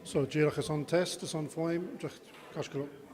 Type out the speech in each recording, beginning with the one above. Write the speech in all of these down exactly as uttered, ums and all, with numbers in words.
So, dìreach airson test, airson fuaim, dìreach, ceart gu leòr.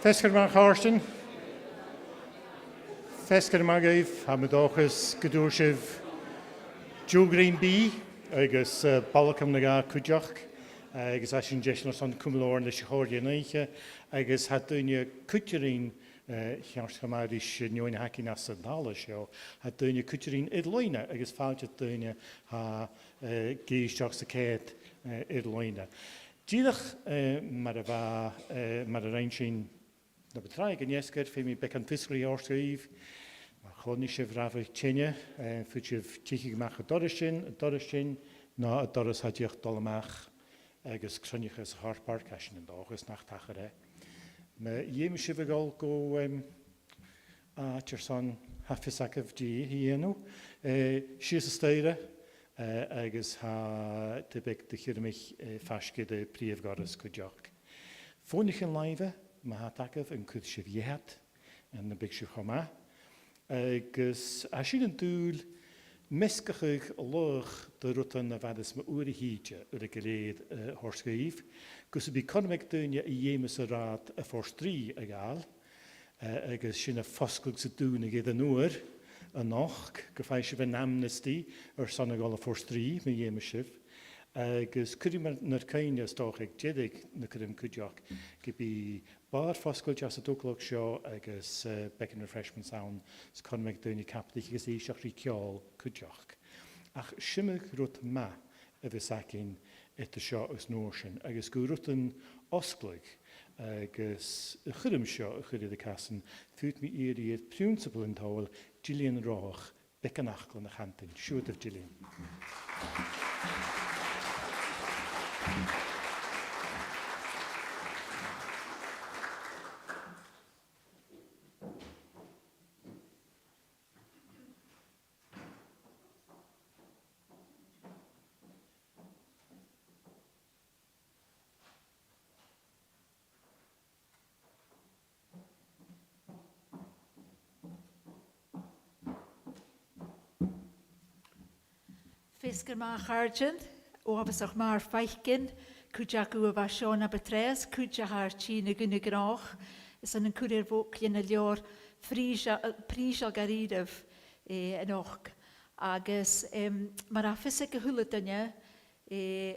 Feasgar math, a chàirdean. Feasgar math dhuibh, tha mi an dòchas gun d' fhuair sibh deoch grinn bìdh agus, eh, balgam no dhà cuideachd, eh, agus tha sinn deiseil airson cumail oirnn leis a' chòrr-dhen oidhche, agus tha daoine a' cuideachadh, eh, ceart cho math ris an fheadhainn a th' againn anns an talla seo, tha daoine a' cuideachadh air-loidhne agus fàilte do dhaoine a tha, eh, ag èisteachd sa cheud, eh, air-loidhne. Dìreach, eh, mar a bha, eh, mar a rinn sinn na bu tràithe an-dè, 's feumaidh mi beagan fiosrachaidh a thoirt dhuibh. Ma chluinneas sibh rabhadh teine, eh, faodaidh sibh teicheadh a-mach an doras sin, an doras sin, no an doras a tha dìreach a' dol a-mach, agus cruinneachadh sa car park, tha sinn an dòchas nach tachair e. Ma dh'fheumas sibh a dhol gu, em, àite airson tha fios agaibh dè a dhèanamh, eh, sìos an staidhre, eh, agus tha taigh-beag de Chiormaich, eh, faisg air a' phrìomh dhoras cuideachd. Fònaichean-làimhe, ma tha iad agaibh, an cuir sibh dheth iad, eh, nam biodh sibh cho math. Agus tha sinn an dùil measgachadh laghach de rudan a bha sibh ag iarraidh a thìde, uile gu lèir, eh, a thoirt dhuibh, gus am bi cothrom aig daoine a dh'fheumas an rathad a' phort-rìgh a ghabhail, eh, agus sin a' fosgladh 's a' dùnadh air an uair a-nochd, gum faigh sibh an amnesty airson a dhol a phort-rìgh, ma dh'fheumas sibh. Agus cuiridh mi nar cuimhne, 's dòcha, aig deireadh na cothrom cuideachd, gum bi bàr fosgailte anns an dòchas seo agus, eh, beagan refreshments ann, 's cothrom aig daoine cabadaich agus èisteachd ri ceòl cuideachd. Ach 's iomadh rud math a bhios againn eadar seo is an uair sin, agus gu rudan fhosgladh agus a' chuirm seo a chur air a casan, faodaidh mi iarraidh air prionnsabal an t-sabhail, Gillian Rothach, beagan fhaclan a chantainn. Siuthadaibh, Gillian. Feasgar math, a chàirdean, uabhasach math ur faicinn, cuid agaibh a bha seo na bu tràithe, cuid a tha air tighinn a dh'aona-ghnothach, is ann an cur air bhog dhen an leabhar prìseil, prìseil dha-rìribh, eh, a-nochd. Agus, em, mar a tha fios aig a h-uile duine, eh,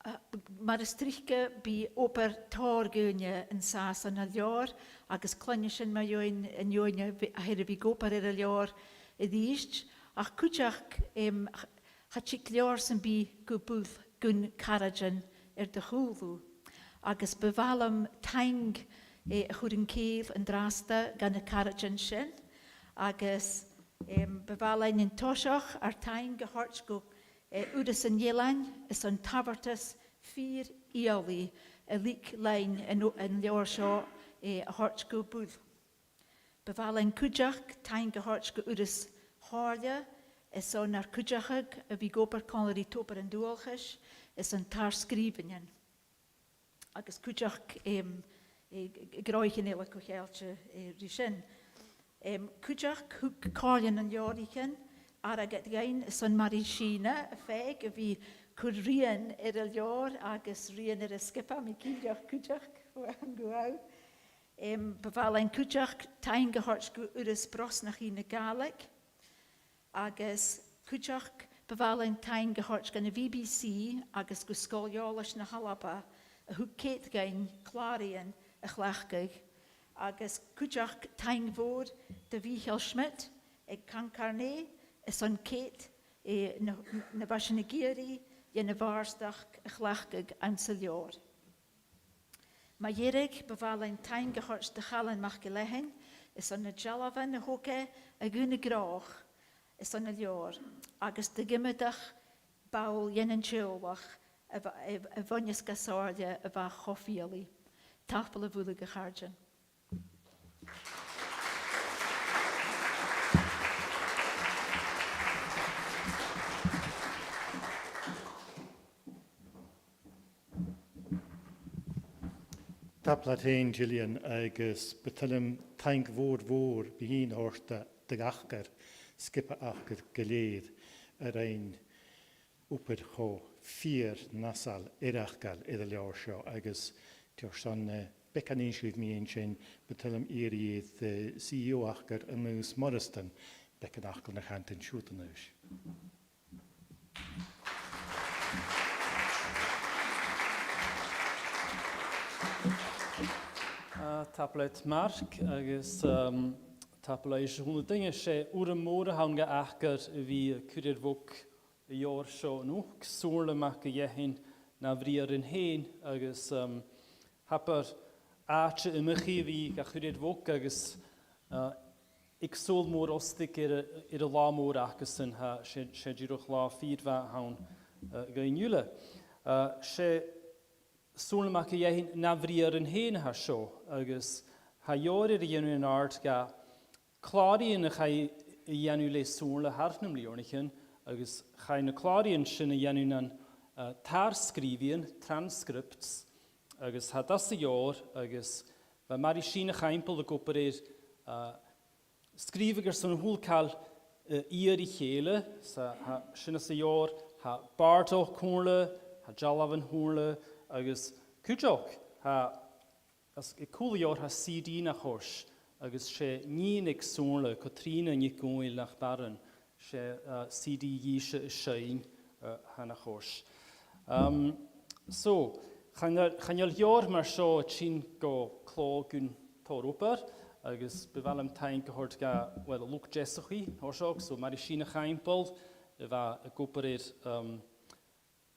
a, mar as trice bidh obair tòrr dhaoine an sàs ann an leabhar, agus cluinnidh sinn mu dheidhinn an fheadhainn a bhi-, a tha air a bhith ag obair air an leabhar a-rithist, ach cuideachd, em, ch-, cha tig leabhar sam bith gu buil gun caraidean air do chùlaibh. Agus bu mhath leam taing, eh, a chur an cèill an-dràsta dha na caraidean sin, agus, em, bu mhath leinn an toiseach ar taing a thoirt gu eh, Urras an Eilein, airson tabhartas fìor eòlach a leig leinn an, an leabhar seo, eh, a thoirt gu buil. Bu mhath leinn cuideachd taing a thoirt gu Urras Chomhairle, airson ar cuideachadh a bhith ag obair còmhla ri Tobar an Dualchais, airson tar-sgrìobhainnean. Agus cuideachd, em, eh, g-, g-, gnothaichean eile co-cheangailte, eh, ri sin. Em, cuideachd thug Comhairle nan Leabhraichean airgead dhuinn airson Màiri Sìne a Phàig a bhith a' cur rian air an leabhar agus rian air an sgioba, tha mi cinnteach cuideachd, gu bheil. Em, bu mhath leinn cuideachd taing a thoirt gu Urras Brosnachaidh na Gàidhlig. Agus cuideachd bu mhath leinn taing a thoirt dhan a' B B C agus gu Sgoil Eòlais na h-Alba a thug cead dhuinn clàraidhean a chleachdadh. Agus cuideachd taing mhòr do Mhìcheal Schmidt aig Concarneigh airson cead, eh, na, na bha sinn ag iarraidh dhen a' bhàrdachd a chleachdadh anns an leabhar. Mu dheireadh, bu mhath leinn taing a thoirt do Chaluim MacIlleathain airson na dealbhan a thog e a dh'aona-ghnothach airson an leabhair, agus do dh'iomadach ball dhen an teaghlach a bha, a, a bhuineas gu Somhairle a bha cho fialaidh. Tapadh leibh uile, a chàirdean. Tapadh leat fhèin, Gillian, agus bu toil leam taing mhòr, mhòr, bu shine a thoirt do, do dh'Acair, sgioba Acair gu lèir, a rinn obair cho fìor nasail, eireachdail air an leabhar seo, agus tha e airson, eh, beagan innse dhuibh mu dheidhinn sin, bu toil leam iarraidh air, eh, C E O Acair, Aonghas Moireasdan, beagan fhacal na cantainn siud a-nis. Ah, tapadh leat, Mark, agus, um, tapadh leibh a h-uile duine. 'S e urram mòr a th' ann do Acair a bhith a' cur air bhog an leabhar seo a-nochd, Somhairle Mac a' Gheathain na Bhriathran Fhèin, agus, um, abair àite iomchaidh a bhith ga chur air bhog agus, uh, aig Sabhal Mòr Ostaig air a, air an latha mòr acasan, tha, 's e, 's e dìreach latha fìor mhath a th' ann, uh, dhuinn uile. Uh, 's e Somhairle Mac a' Gheathain na Bhriathran Fhèin a tha seo, agus tha leabhar air a dhèanamh an-àird dha clàraidhean a chaidh a dhèanamh le Somhairle thar nam bliadhnaichean, agus chaidh na clàraidhean sin a dhèanamh nan, uh, tar-sgrìobhaidhean, transcripts, agus tha iad anns an leabhar, agus bha Màiri Sìne Chaimbeul ag obair air, uh, sgrìobhadh airson a h-uile càil, uh, iarraidh a chèile, 's tha sin anns an leabhar, tha bàrdachd Shomhairle, tha dealbhan Shomhairle, agus cuideachd, tha, anns a' chùl an leabhair tha C D na chois, agus 's e nighean aig Somhairle, Catrìona NicDhòmhnaill nach b' aithne, 's e, uh, C D dhìse a' seinn, uh, a tha na chois. Um, so, chan eil, chan eil leabhar mar seo a' tighinn gu clò gun tòrr obair, agus bu mhath leam taing a thoirt dha, well, a luchd-deasachaidh an toiseach, so Màiri Sìne Chaimbeul, a bha ag obair air, um,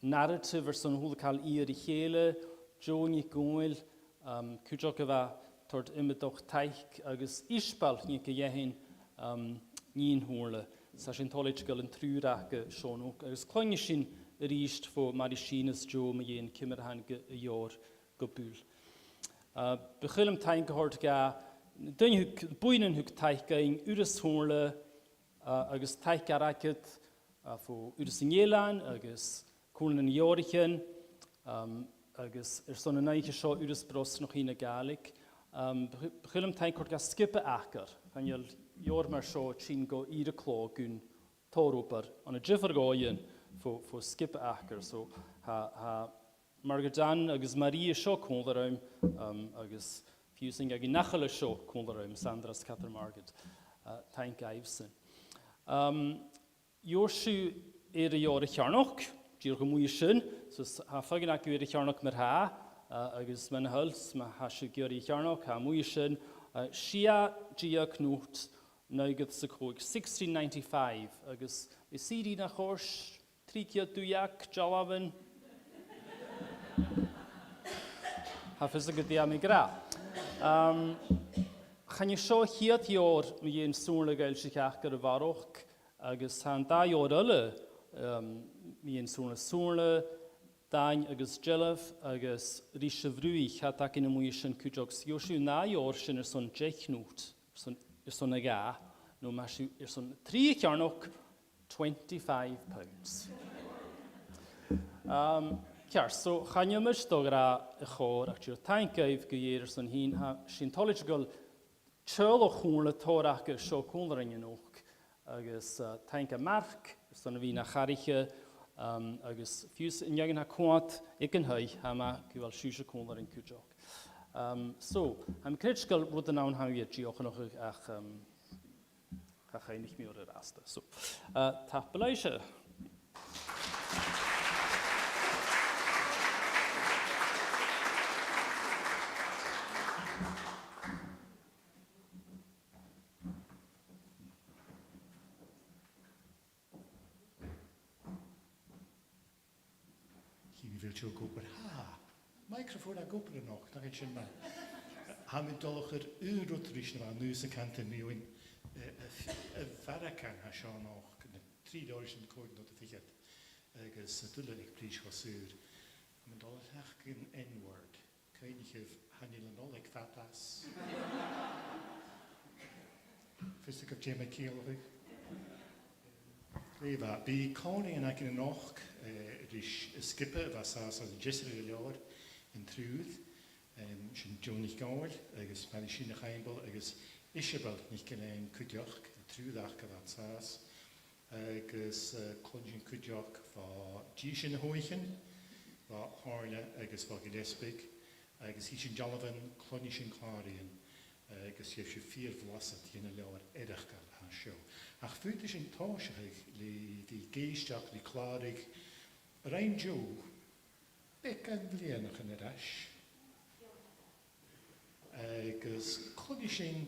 narrative airson a h-uile càil iarraidh a chèile, Joe NicDhòmhnaill, um, cuideachd a bha a' toirt iomadach taic, agus Iseabail Nic a' Gheathain, um, nighean Shomhairle. 'S tha sinn toilichte gu bheil an triùir aca seo a-nochd, agus cluinnidh sinn a-rithist bho Màiri Sìne is Joe mu dheidhinn ciamar a thàinig an leabhar gu buil. Uh, bu chaomh leam taing a thoirt dha na daoine a thug, buidhnean a thug taic dhuinn, Urras Shomhairle, uh, agus taic airgid, uh, bho Urras an Eilein agus Comhairle nan Leabhraichean, um, agus airson an oidhche seo Urras Brosnachaidh na Gàidhlig. Um, bu, bu chaomh leam taing a thoirt dha Sgioba Acair. Chan eil leabhar mar seo a' tighinn gu ìre clò gun tòrr obair ann an diofar dhòighean bho, bho Sgioba Acair. So, tha, tha Margaret Ann agus Marie seo còmhla rium, um, agus fiù 's an Eachainn Eachaile seo còmhla rium, Sandra is Catherine Margaret. Uh, taing dhaibhsan. Um, gheibh sibh air an leabhar a cheannach, dìreach a-muigh an sin, so s-, tha feadhainn agaibh air a cheannach mar-thà, uh, agus mura h-eil, 's ma tha sibh ag iarraidh a cheannach, tha e a-muigh an sin, uh, sia deug not naoi gad 's a còig, sixteen ninety-five, agus bidh C D na chois, trì cheud deug, dealbhan. Tha fios agad dè tha mi ag ràdh. Um, chan e seo a' chiad leabhar mu dheidhinn Somhairle a dh'fhoillsich Acair a bharrachd, agus tha an dà leabhar eile, um, mu dheidhinn Somhairle, Somhairle, Dàin agus Dealbh, agus Ris a' Bhruthach, tha iad againn a-muigh an sin cuideachd. Gheibh sibh an dà leabhar sin airson deich not, airson, airson a dhà, no ma tha sibh airson trì a cheannach, twenty-five pounds. Um, ceart, so chan eil mise a' dol a ràdh a' chòrr ach dìreach taing dhuibh gu lèir airson tighinn, tha sinn toilichte gu bheil teaghlach Shomhairle tòrr aca seo còmhla rinn a-nochd, agus, uh, taing do Mharc airson a bhith na chathraiche, um, agus fiù 's an fheadhainn a tha a' coimhead aig an taigh, tha mi gu bheil sibhse còmhla rinn cuideachd. Um, so, tha mi a' creidsinn gu bheil rudan ann a tha mi air dìochuimhneachadh ach, um, cha chuimhnich mi orra an-dràsta. So, uh, tapadh leibhse. Chì mi a bheil seo ag obair. Ha! Microphone ag obair a-nochd, nach eil sin math? Tha mi a' dol a chur aon rud ris na bha Aonghas a' cantainn mu dheidhinn, eh, a' f-, a' mhargaidh a tha seo a-nochd, na trì leabhraichean còig not a fichead, agus an duilleag aig prìs cho saor. Tha mi a' dol a chleachdadh an N-word. Cuimhnichibh, chan eil an Nollaig fada às. Fios agaibh dè tha mi a' ciallachadh? Glè mhath. Bidh còmhraidhean againn a-nochd, eh, ris an sgioba a bha an sàs ann an Deasbad an Leabhar, an triùir, em, sin Joe NicDhòmhnaill agus Màiri Sìne Chaimbeul agus Iseabail NicIllEathain cuideachd, an triùir aca a bha an sàs. Agus, eh, cluinnidh sinn cuideachd bho dithis na h-oghaichean, bho Shomhairle agus bho Ghilleasbaig, Agus chì sinn dealbhan, cluinnidh sinn clàraidhean, agus tha sibh fìor bhlasad dhen an leabhar eireachdail a tha seo. Ach faodaidh sinn tòiseachadh le bhith ag èisteachd ri clàradh a rinn Joe beagan bhliadhnaichean air ais. Agus cluinnidh sinn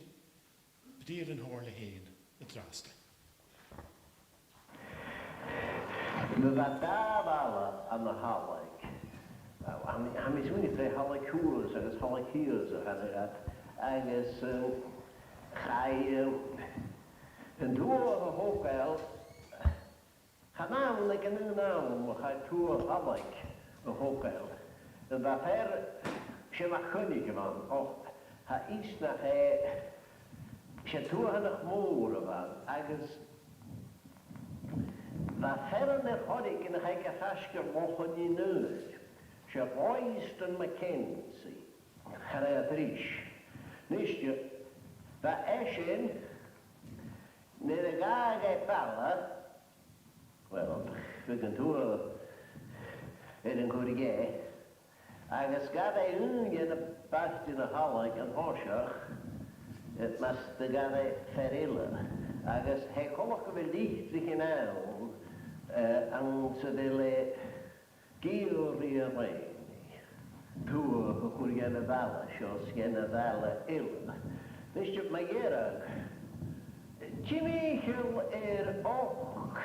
briathran Shomhairle fhèin an-dràsta. Bha dà bhaile ann an Hallaig. Tha mi, tha mi a' smaoineachadh gur e Hallaig Shuas agus Hallaig Shìos a chanadh iad. Agus, um, chaidh, um, an tuath a thogail, chan ann aig an aon àm a chaidh tuath Hallaig a thogail. Bha fear, 's e MacCoinnich a bh' ann, och, tha fhios nach e, 's e tuathanach mòr a bh' ann, agus bha fear ann air choreigin a chaidh ga fhaisg air Loch an Ionair, 's e Royston Mackenzie, chanadh iad ris. Nise, bha esan, nuair a dh'fhàg e baile, well, bhiodh an tuath air an cur dheth, agus ghabh e aon de na bailtean a' Hallaig an toiseach, eh, mus do ghabh e fear eile, agus tha e coltach gu bheil litrichean ann, eh, anns a bheil e ag iarraidh a rèine tuath a chur dhan a' bhaile seo 's dhan a' bhaile eile. Nise, mu dheireadh, timcheall air ochd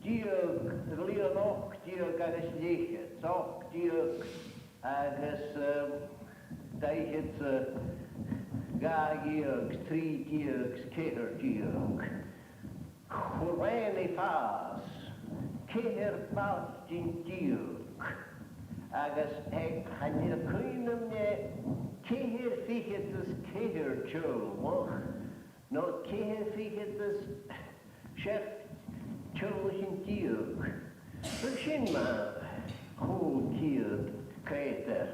deug, a' bhliadhna ochd deug agus leth-cheud, ochd deug agus, um, dà fhichead 's a dhà dheug, trì deug 's ceithir deug. Chuir e am fàs ceithir bailtean deug, agus tha, chan eil cuimhne agam, ceithir fichead is ceithir teaghlach, no ceithir fichead is seachd teaghlaichean deug. Bha sin mar chòig ceud creutair.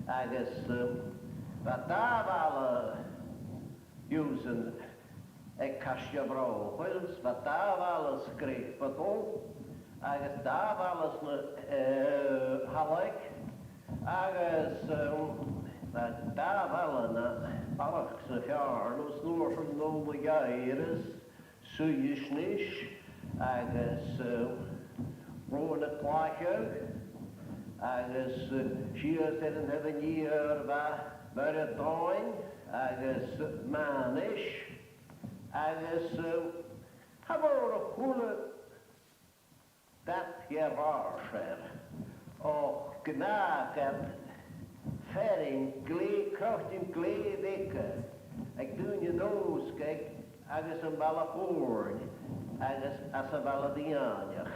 Agus, um, bha dà bhaile dhiubhsan aig Caisle a' Bhròghail, 's bha dà bhaile sgrìobhte, agus dà bhaile sna, eh, Hallaig, agus, um, bha dà bhaile na Barraigh 's a' Cheàrnaidh, 's an uair sin Nollaig Aires, Suidheisnis, agus, eh, Rubha na Claiche, agus, eh, sìos air an taobh an iar bha Muir Dhòin, agus Mànais, agus, eh, cha mhòr a h-uile dad dhe ràisear, och, ghnàth gad fearainn glè, croitean glè bheaga aig daoine an Òstaig agus am Baile Fòirn agus anns a' Bhaile Mheadhanach.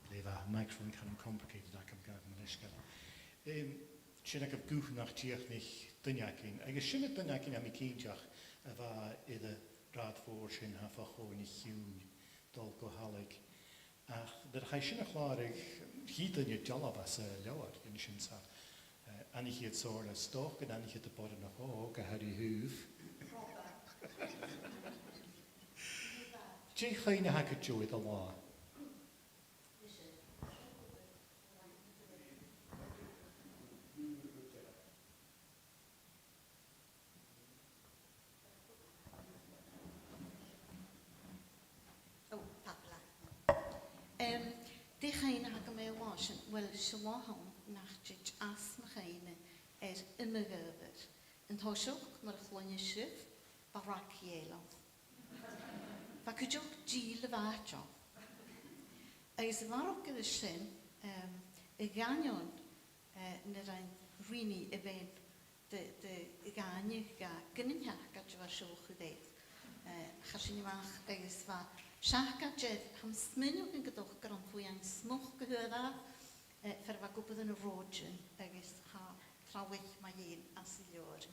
Glè mhath, microphone kind of complicated, I can get my leisgeul. Um, sin agaibh guth nach dìochuimhnich duine againn, agus sin an duine againn, tha mi cinnteach, a bha air an rathad mhòr sin, tha fo chomhair na Siún, dol gu Hallaig. Ach nuair a chaidh sin a chlàradh, chì duine dealbh às an leabhar, an sin 's a, eh, aithnichidh iad Somhairle, 's dòcha gun aithnichidh iad am boireannach òg a tha ri thaobh. Dè a' chuimhne a th' agad, Joe, air an latha? Ò, tapadh leat. Em, dè a' chuimhne a th' agam air an latha sin? Uill, 's e latha nach tèid às mo chuimhne air iomadh adhbhar. An toiseach, mar a chluinneas sibh, bha ragaidh eile ann. Bha cuideachd dìle bhàite ann. Agus a bharrachd air sin, em, a dh'aindeoin, eh, na rinn Rinny a bhean de, de dh'àithne dha gun an t-seacaid a bha seo a chur air, eh, chaidh sinn a-mach agus bha seacaid air, tha mi a' smaoineachadh gun do dh'fhàg e am fuaim smoc a th' air, eh, far a bha e ag obair ann an Ròidean agus tha treabhadh mu dheidhinn anns an leabhar.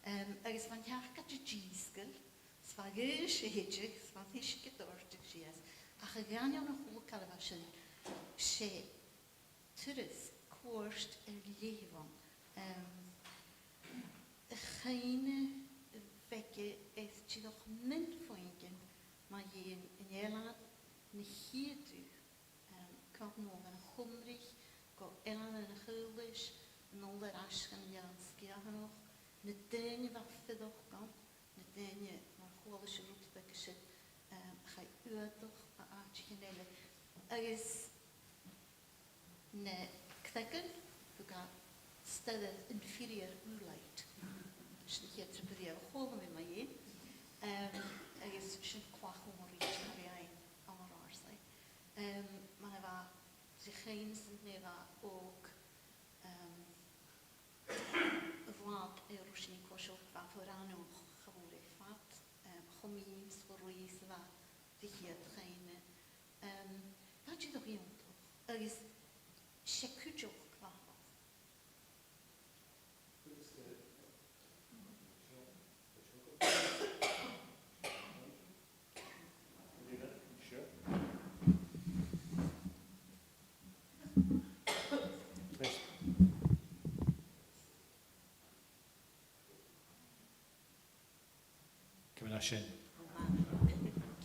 Em, agus bha an t-seacaid a' dìosgail, 's bha a' ghaois a' tèid, 's bha an t-uisge a' dòrtadh sìos, ach a dh'aindeoin a h-uile càil a bha sin, 's e turas cuairt air leth a bh' ann. Em, a' chuimhne a bh' aige air dìreach mion-phuingean mu dheidhinn an eilean, na ciaduithe Gàidhealach à àiteachan eile. Agus na creagan, thug e staidhre Inferior Oolite. Sin a' chiad trip a bha mi a' faighinn mu dheidhinn. Em, agus sin clach ùr a bh' ann an Rìdean Bheinn ann an Àrsaidh. Em, mar a bha, 's e a' chuimhne-sa nuair a bha mi òg, em, a' bhlad air Roisin Coiseal, bha e fìor ainneamh, cha mhòr air fad, em, cho mìn 's cho ruith 's a bha do chiad chuimhne. Em, bha e dìreach iongantach, agus 's e cuideachd a bh' ann. Ciamar a tha sin?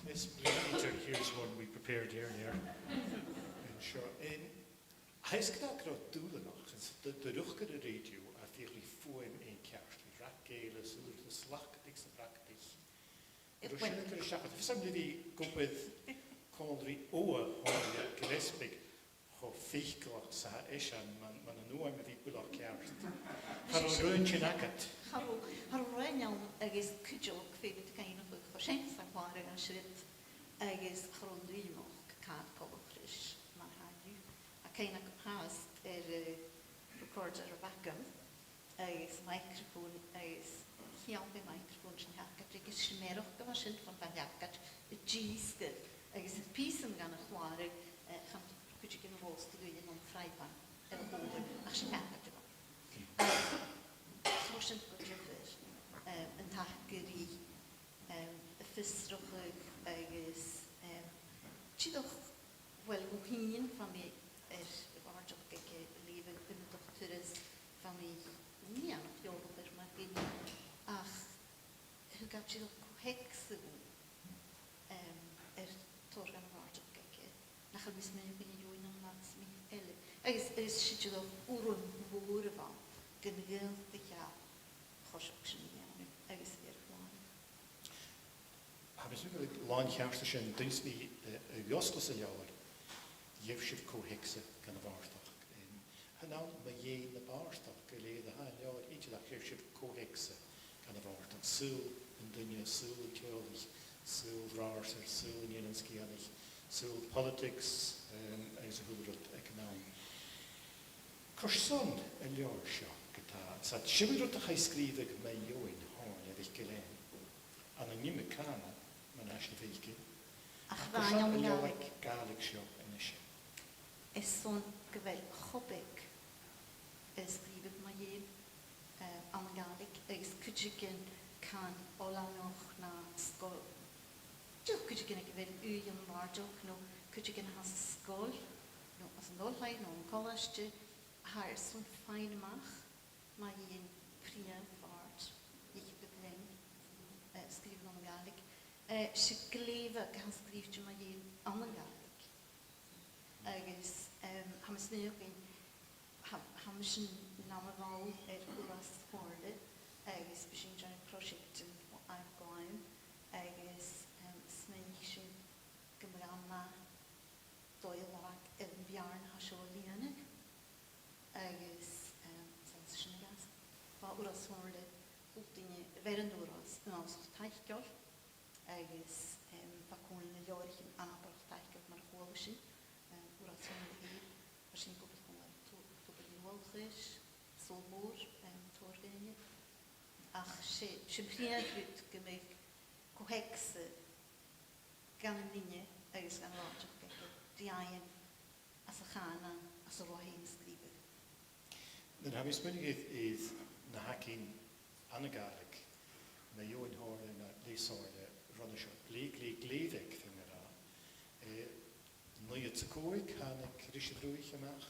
Yes, Peter, here's one we prepared earlier. An seo, em, tha fhios gun robh dùbhlanachd, is do, do riochdaire rèidio a' feuchainn ri fuaim ceart, ri racailean, is uiread is lacadaich 's a' bhracadaich. Ro sin a' cur seachad. Tha fhios agam gu bheil còmhla ri Eòghann Shìne Gilleasbaig cho faiceallach 's a tha esan, mar, mar an fhuaim a bhith buileach ceart. Cha robh roghainn sin agad. Cha robh, cha robh roghainn ann agus cuideachd feumaidh tu cuimhneachadh cho sean 's a tha clàradh an siud agus cha robh an t-àm aca càil coltach ris mar a tha an-diugh. Tha cuimhne agam fhathast air, eh, recorder a bh' agam agus microphone agus chitheadh mi am microphone sin seachad agus 's e mearachd a bha sin far am b' fheudar a dhìosgadh agus am pìosan gan a chlàradh, eh, chan robh cuideigin ro stòlda ann am fry pan air a chòmhradh ach 's e seachad a bh' ann. Eh, so sin gu diofar, eh, an taca ri, em, a' fiosrachadh agus, em, dìreach uill, bho chionn, bha mi air a' bhàrdachd aige a leughadh iomadach turas, bha mi nigheanach eòlach air mar gum biodh, ach thug e dìreach co-theacsa dhomh, em, air tòrr dhen a' bhàrdachd aige, nach eil mi a' smaoineachadh gun deach e an latha sam bith eile. Agus, agus 's e dìreach urram mòr a bh' ann gun do dh'fhaodadh e a' choiseachd sin a dhèanamh agus a bhith air a chlàradh. Tha mi a' smaoineachadh gu bheil e làn cheart an sin, duine sam bith, eh, a dh'fhosglas an leabhair, gheibh sibh co-theacsa dhen a' bhàrdachd. Em, chan ann mu dheidhinn na bàrdachd gu lèir a tha an leabhar idir ach gheibh sibh co-theacsa dhen a' bhàrdachd. Saoghal an duine, saoghal an teaghlaich, saoghal an àrsair, saoghal an Eilein Sgitheanaich, saoghal politics, em, agus a h-uile rud aig an àm. Carson an leabhar seo ge-tà? 'S e sin rud a chaidh sgrìobhadh mu dheidhinn Shomhairle MhicGill-Eain ann an iomadh cànan, mar a tha sinn a' faicinn. Ach carson an leabhar Gàidhlig seo a-nis? Airson gu bheil cho beag a sgrìobhadh mu dheidhinn, eh, ann an Gàidhlig, agus cuideigin can oileanach no sgoil-, dìreach cuideigin aig a bheil ùidh ann am bàrdachd, no cuideigin a tha san sgoil, no anns an oilthigh, no ann an colaiste, a tha airson faighinn a-mach mu dheidhinn prìomh bhàrd Mhic Gill-Eain, eh, sgrìobhadh ann an Gàidhlig. Eh, 's e glè bheag a tha sgrìobhte mu dheidhinn ann an Gàidhlig. Agus, em, tha mi a' smaoineachadh, tha, tha mise nam bhall air Urras Shomhairle, agus bidh sinn a' dèanamh pròiseact ann an Gleann, agus, em, smaoinich sinn gum biodh e math dòigh a lorg air a' bheàrn a tha seo a lìonadh. Agus, em, 's ann às a sin a dh'fhàs. Bha Urras Shomhairle, chuala daoine a bh' air an Urras, uabhasach taiceil, agus, em, bha còmhlan nan leabhraichean anabarrach taiceil mar a chuala sinn, em, Urras Shomhairle fhèin, bha sinn ag obair còmhla ri Tò-, Tobar Nuallt, Sabhal Mòr, em, tòrr dhaoine. Ach 's e, 's e am prìomh rud gum biodh co-theacsa dhan an duine agus dhan a' bhàrdachd aige ri fhaighinn anns a' chànan anns an robh e fhèin a' sgrìobhadh. Nuair a tha mi a' smaoineachadh air, air na th' againn ann an Gàidhlig, mu dheidhinn Shomhairle no le Somhairle, ron a seo, glè, glè, glè bheag, feumaidh mi ràdh. Eh, naochad 's a còig, thàinig Ris a' Bhruaich a-mach,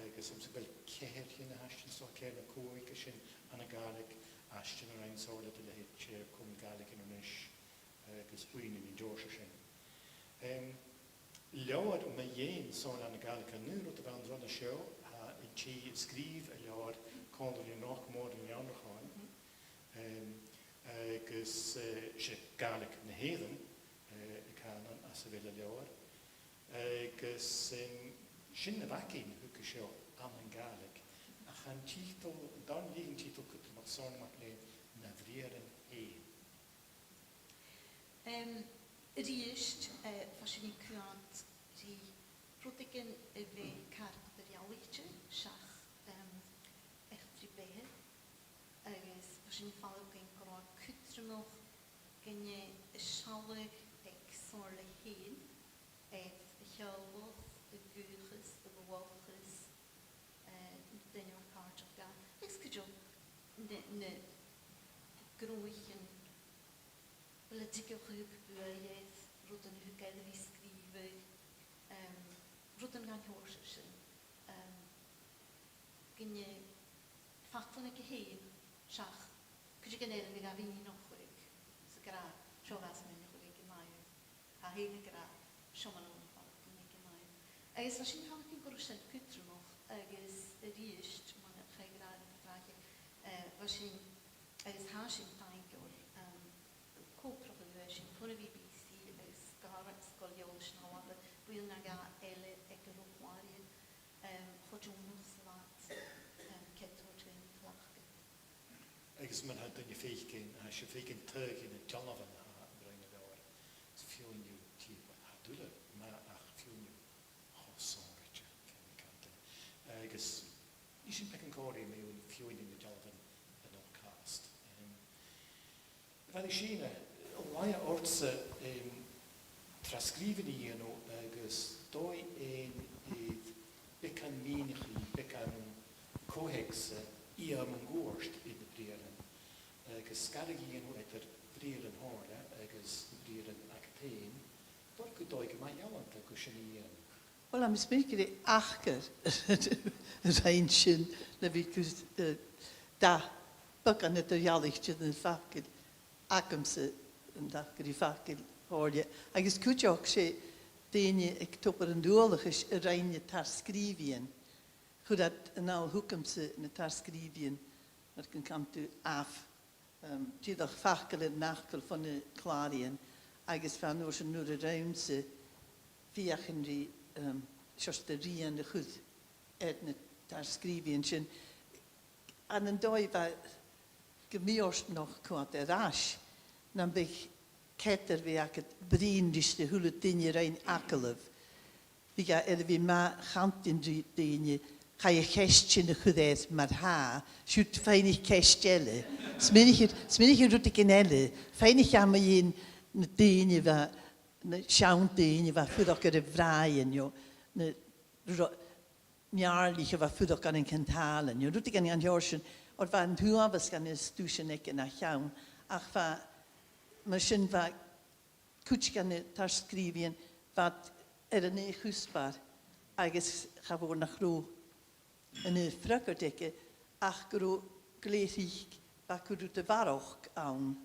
agus tha mi a' smaoineachadh gu bheil ceithir dhen na h-aistean, 's dòcha ceithir no còig, a sin ann an Gàidhlig, aistean a rinn Somhairle de leithid, eh, Comunn Gàidhlig Inbhir Nis, agus buidhnean an t-seòrsa sin. Em, leabhar mu dheidhinn Somhairle ann an Gàidhlig, an aon rud a bh' ann ron a seo, tha an tè a sgrìobh an leabhar còmhla ri Nochd Mòr nan Eanchainn. Em, agus, eh, 's e Gàidhlig na h-Èireann, eh, a th' ann às a bheil an leabhar. Agus, em, sin na bh' againn thuige seo ann an Gàidhlig. Ach an tiotal, an dàn-lìn-tiotal cudromach, Sòrna MacLeòid, Na Briathran Fhèin. Em, a-rithist, eh, bha sinn a' coimhead ri rudeigin a bha car eadar-dhealaichte seach, em, eachdraidh beatha, agus bha sinn a' faireachdainn gun robh e cudromach gun e an sealladh aig Somhairle fhèin, air a theaghlach, a dhùthchas, a dhualchas, eh, na daoine a bha càirdeach dha, agus cuideachd na, na gnothaichean poilitigeach a thug buaidh air rudan a thug e air a bhith a' sgrìobhadh, em, rudan dhen t-seòrsa sin, em, gun e faclan aige fhèin seach cuideigin eile a bha ga mhìneachadh, 's ag ràdh, seo a bha sinn a' mìneachadh aig an aon àm. Tha e fhèin ag ràdh, seo mar a bha mi a' faireachdainn aig an aon àm. Agus bha sinn a' faireachdainn gun robh sin cudromach, agus a-rithist, mar a chaidh a ràdh an-dràsta, eh, bha sinn, agus tha sinn taingeil, em, co-obrachadh ris an fhìor B B C agus Sgoil Eòlais na h-Alba, buidheann no dhà eile aig an robh clàraidhean, em, cho deònach 's a bha iad, em, cead a thoirt dhuinn a chleachdadh. Agus mar a tha daoine a' faicinn, tha sibh a' faicinn taghadh na dealbhan a tha a' bruidhinn air, is fiù 's an-diugh, tha e uile math ach fiù 's cho sònraichte, feumaidh mi ràdh. Agus nì sinn beagan còmhraidh mu fhìrinn na dealbhan an oir-chàs. Em, a Mhàiri Sìne, laigh ortsa, em, tras-sgrìobhainn a dhèanamh agus dòigh fhaighinn air beagan mìneachaidh, beagan co-theacsa, iarraidh mun cuairt air na briathran, agus sgaradh a dhèanamh eadar briathran Shomhairle agus na briathran agad fhèin, b' urrainn dhut dòigh gu math ealanta gu sin a dhèanamh. Uill, tha mi a' smaoineachadh gur e aithghearr a rinn sin, na bhith gus, eh, dath beagan eadar-dhealaichte na facal agamsa, an dath gu bheil facal Shomhairle. Agus cuideachd 's e daoine aig Tobar an Dualchais a rinn na tar-sgrìobhaidhean. Chuir iad a-nall thugamsa na tar-sgrìobhaidhean, mar gun can thu, am, dìreach facal air an fhacal bho na clàraidhean, agus bha an uair sin nuair a rinn mi feuchainn ri, em, seòrsa de rian a chur air na tar-sgrìobhaidhean sin. Ann an dòigh bha gu mì-fhortanach coimhead air ais, nam biodh cead air bhith agad bruidhinn ris a h-uile duine a rinn agallamh. Bhiodh e air a bhith math chantainn ri daoine, chaidh a' cheist sin a chur air mar-thà, siud faighnichibh ceist eile. Smaoinichibh, smaoinichibh rudeigin eile, faighnichibh e mu dheidhinn na daoine a bha, na seann daoine a bha a' fuireach air a' bhràighean, no na ro-, neàrlaich a bha a' fuireach ann an ceann tàile, no rudeigin dhen t-seòrsa sin, oir bha an t-uabhas dhen an stuth sin aige na cheann, ach bha, mar sin bha cuid dha na tar-sgrìobhaidhean, bha iad air an aon chuspair agus cha mhòr nach robh an aon fhreagairt aige, ach gun robh glè thric, bha cuid de bharrachd ann.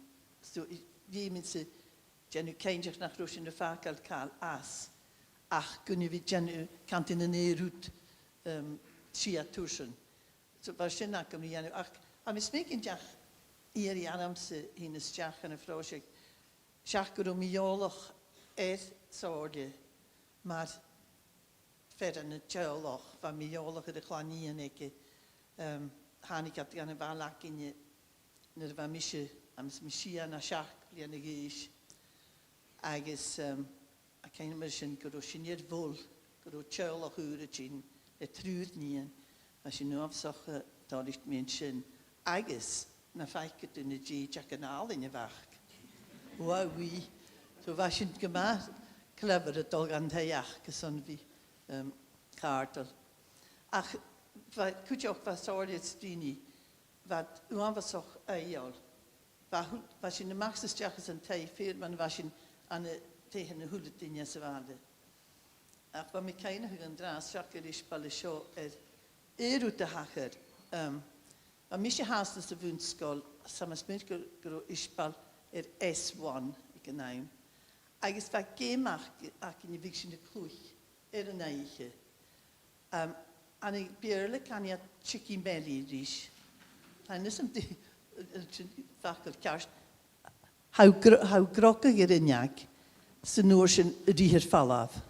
So, dh'fheumadh mise dèanamh cinnteach nach robh sinn a' fàgail càil às, ach gun a bhith dèanamh, cantainn an aon rud, em, sia tursan. So, bha sin agam ri dhèanamh, ach tha mi a' smaoineachadh gun deach iarraidh ormsa fhìn a-steach ann am pròiseact, seach gun robh mi eòlach air Somhairle mar fear dhen an teaghlach, bha mi eòlach air a' chlann-nighean aige, em, thàinig iad dhan a' bhaile againne nuair a bha mise, tha mi a' smaoineachadh, sia no seachd bliadhna a dh'aois. Agus, em, tha cuimhne agam air sin gun robh sinne air bhòil, gun robh teaghlach ùr a' tighinn le triùir nighean, bha sinn uabhasach, eh, toilichte mu dheidhinn sin. Agus nam faiceadh tu na dèideagan àlainn a bh' aca. Wow, oui. So bha sinn gu math clever a' dol dhan taigh aca gus am bi, em, càirdeil. Ach bha, cuideachd bha Somhairle is Steenie, bha iad uabhasach aoigheil. Bha thu-, bha sinn a-mach 's a-steach às an taigh fhèin, mar a bha sinn ann an taighean a h-uile duine sa bhaile. Ach bha mi a' cuimhneachadh an-dràsta, seach gur e isbeil a tha seo, air aon rud a thachair, em, bha mise fhathast sa bhun-sgoil, 's tha mi a' smaoineachadh gun, gun robh isbeil air S one aig an àm. Agus bha geama ag-, againn a bhiodh sinn a' cluich air an oidhche. Em, ann am Beurla canaidh iad Chicky Melly ris. Tha fhios agam dè, eh, sin facal ceart. Tha thu gro-, tha thu a' gnogadh air an fheadhainn, 'S an uair sin a' rìgh air falbh.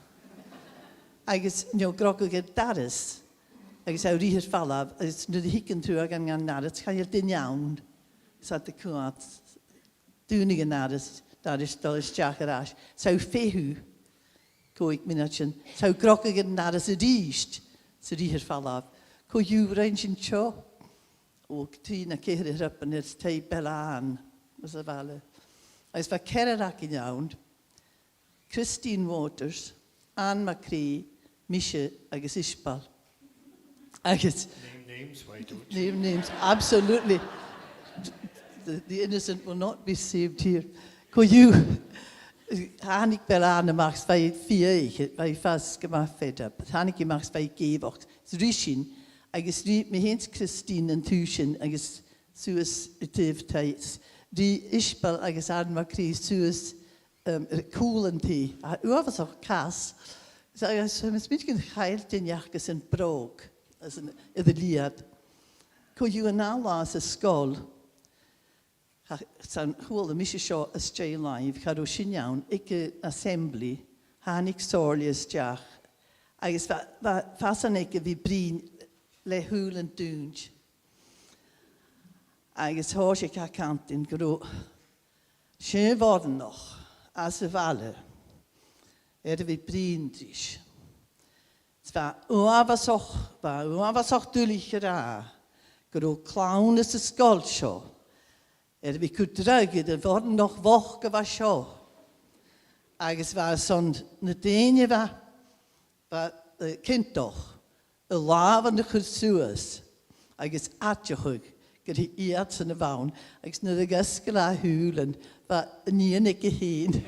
Agus, no, gnogadh air doras. Agus a' rìgh air falbh, agus nuair a thig an truaghan dhan an doras, chan eil duine ann. 'S iad a' coimhead, dùnadh an doras, doras a' dol a-steach air ais. 'S a' feitheamh, còig mionaidean. 'S a' gnogadh air an doras a-rithist, 's a' rìgh air falbh. Co-dhiù, rinn sinn seo, o, trì no ceithir a thrupan air taigh Bellann, às a' bhaile. Agus bha ceathrar againn ann, Christine Waters, Anne McCrea, mise agus Ishbel. Agus name names, why don't you? Name names, absolutely. The, the innocent will not be saved here. Co-dhiù, thàinig Bellann a-mach 's bha i fiadhaich, bha i a' fàs gu math fed up. Thàinig i a-mach 's bha i ag èigheachd. 'S ruith sinn, agus ruith mi fhìn 's Christine an taobh sin, agus suas an taobh taighe. Ruith Ishbel agus Anne McCrea suas, um, air cùl an taighe. A, uabhasach cas. 'S, agus, um, is mi a' smaoineachadh gun do chaill duine aca-san bròg, às an, air a leud. Co-dhiù, an ath latha san sgoil, cha, 's ann, chuala mise seo às dèidh làimh, cha robh sinne ann, aig an assembly, thàinig Somhairle a-steach, agus bha, bha fasan aige a bhith a' bruidhinn le shùilean dùinte. Agus thòisich e a' cantainn gun robh seann bhoireannach às a' bhaile air a bhith a' bruidhinn ris. 'S bha e uabhasach, bha e uabhasach duilich a ràdh gun robh clann às an sgoil seo air a bhith a' cur dragh air a' bhoireannach bhochd a bha seo. Agus bha e airson na daoine a bha, bha, eh, ciontach, a làmhan a chur suas agus aideachadh gur e iadsan a bh' ann, agus nuair a dh'fhosgail e a shùilean, bha an nighean aige fhèin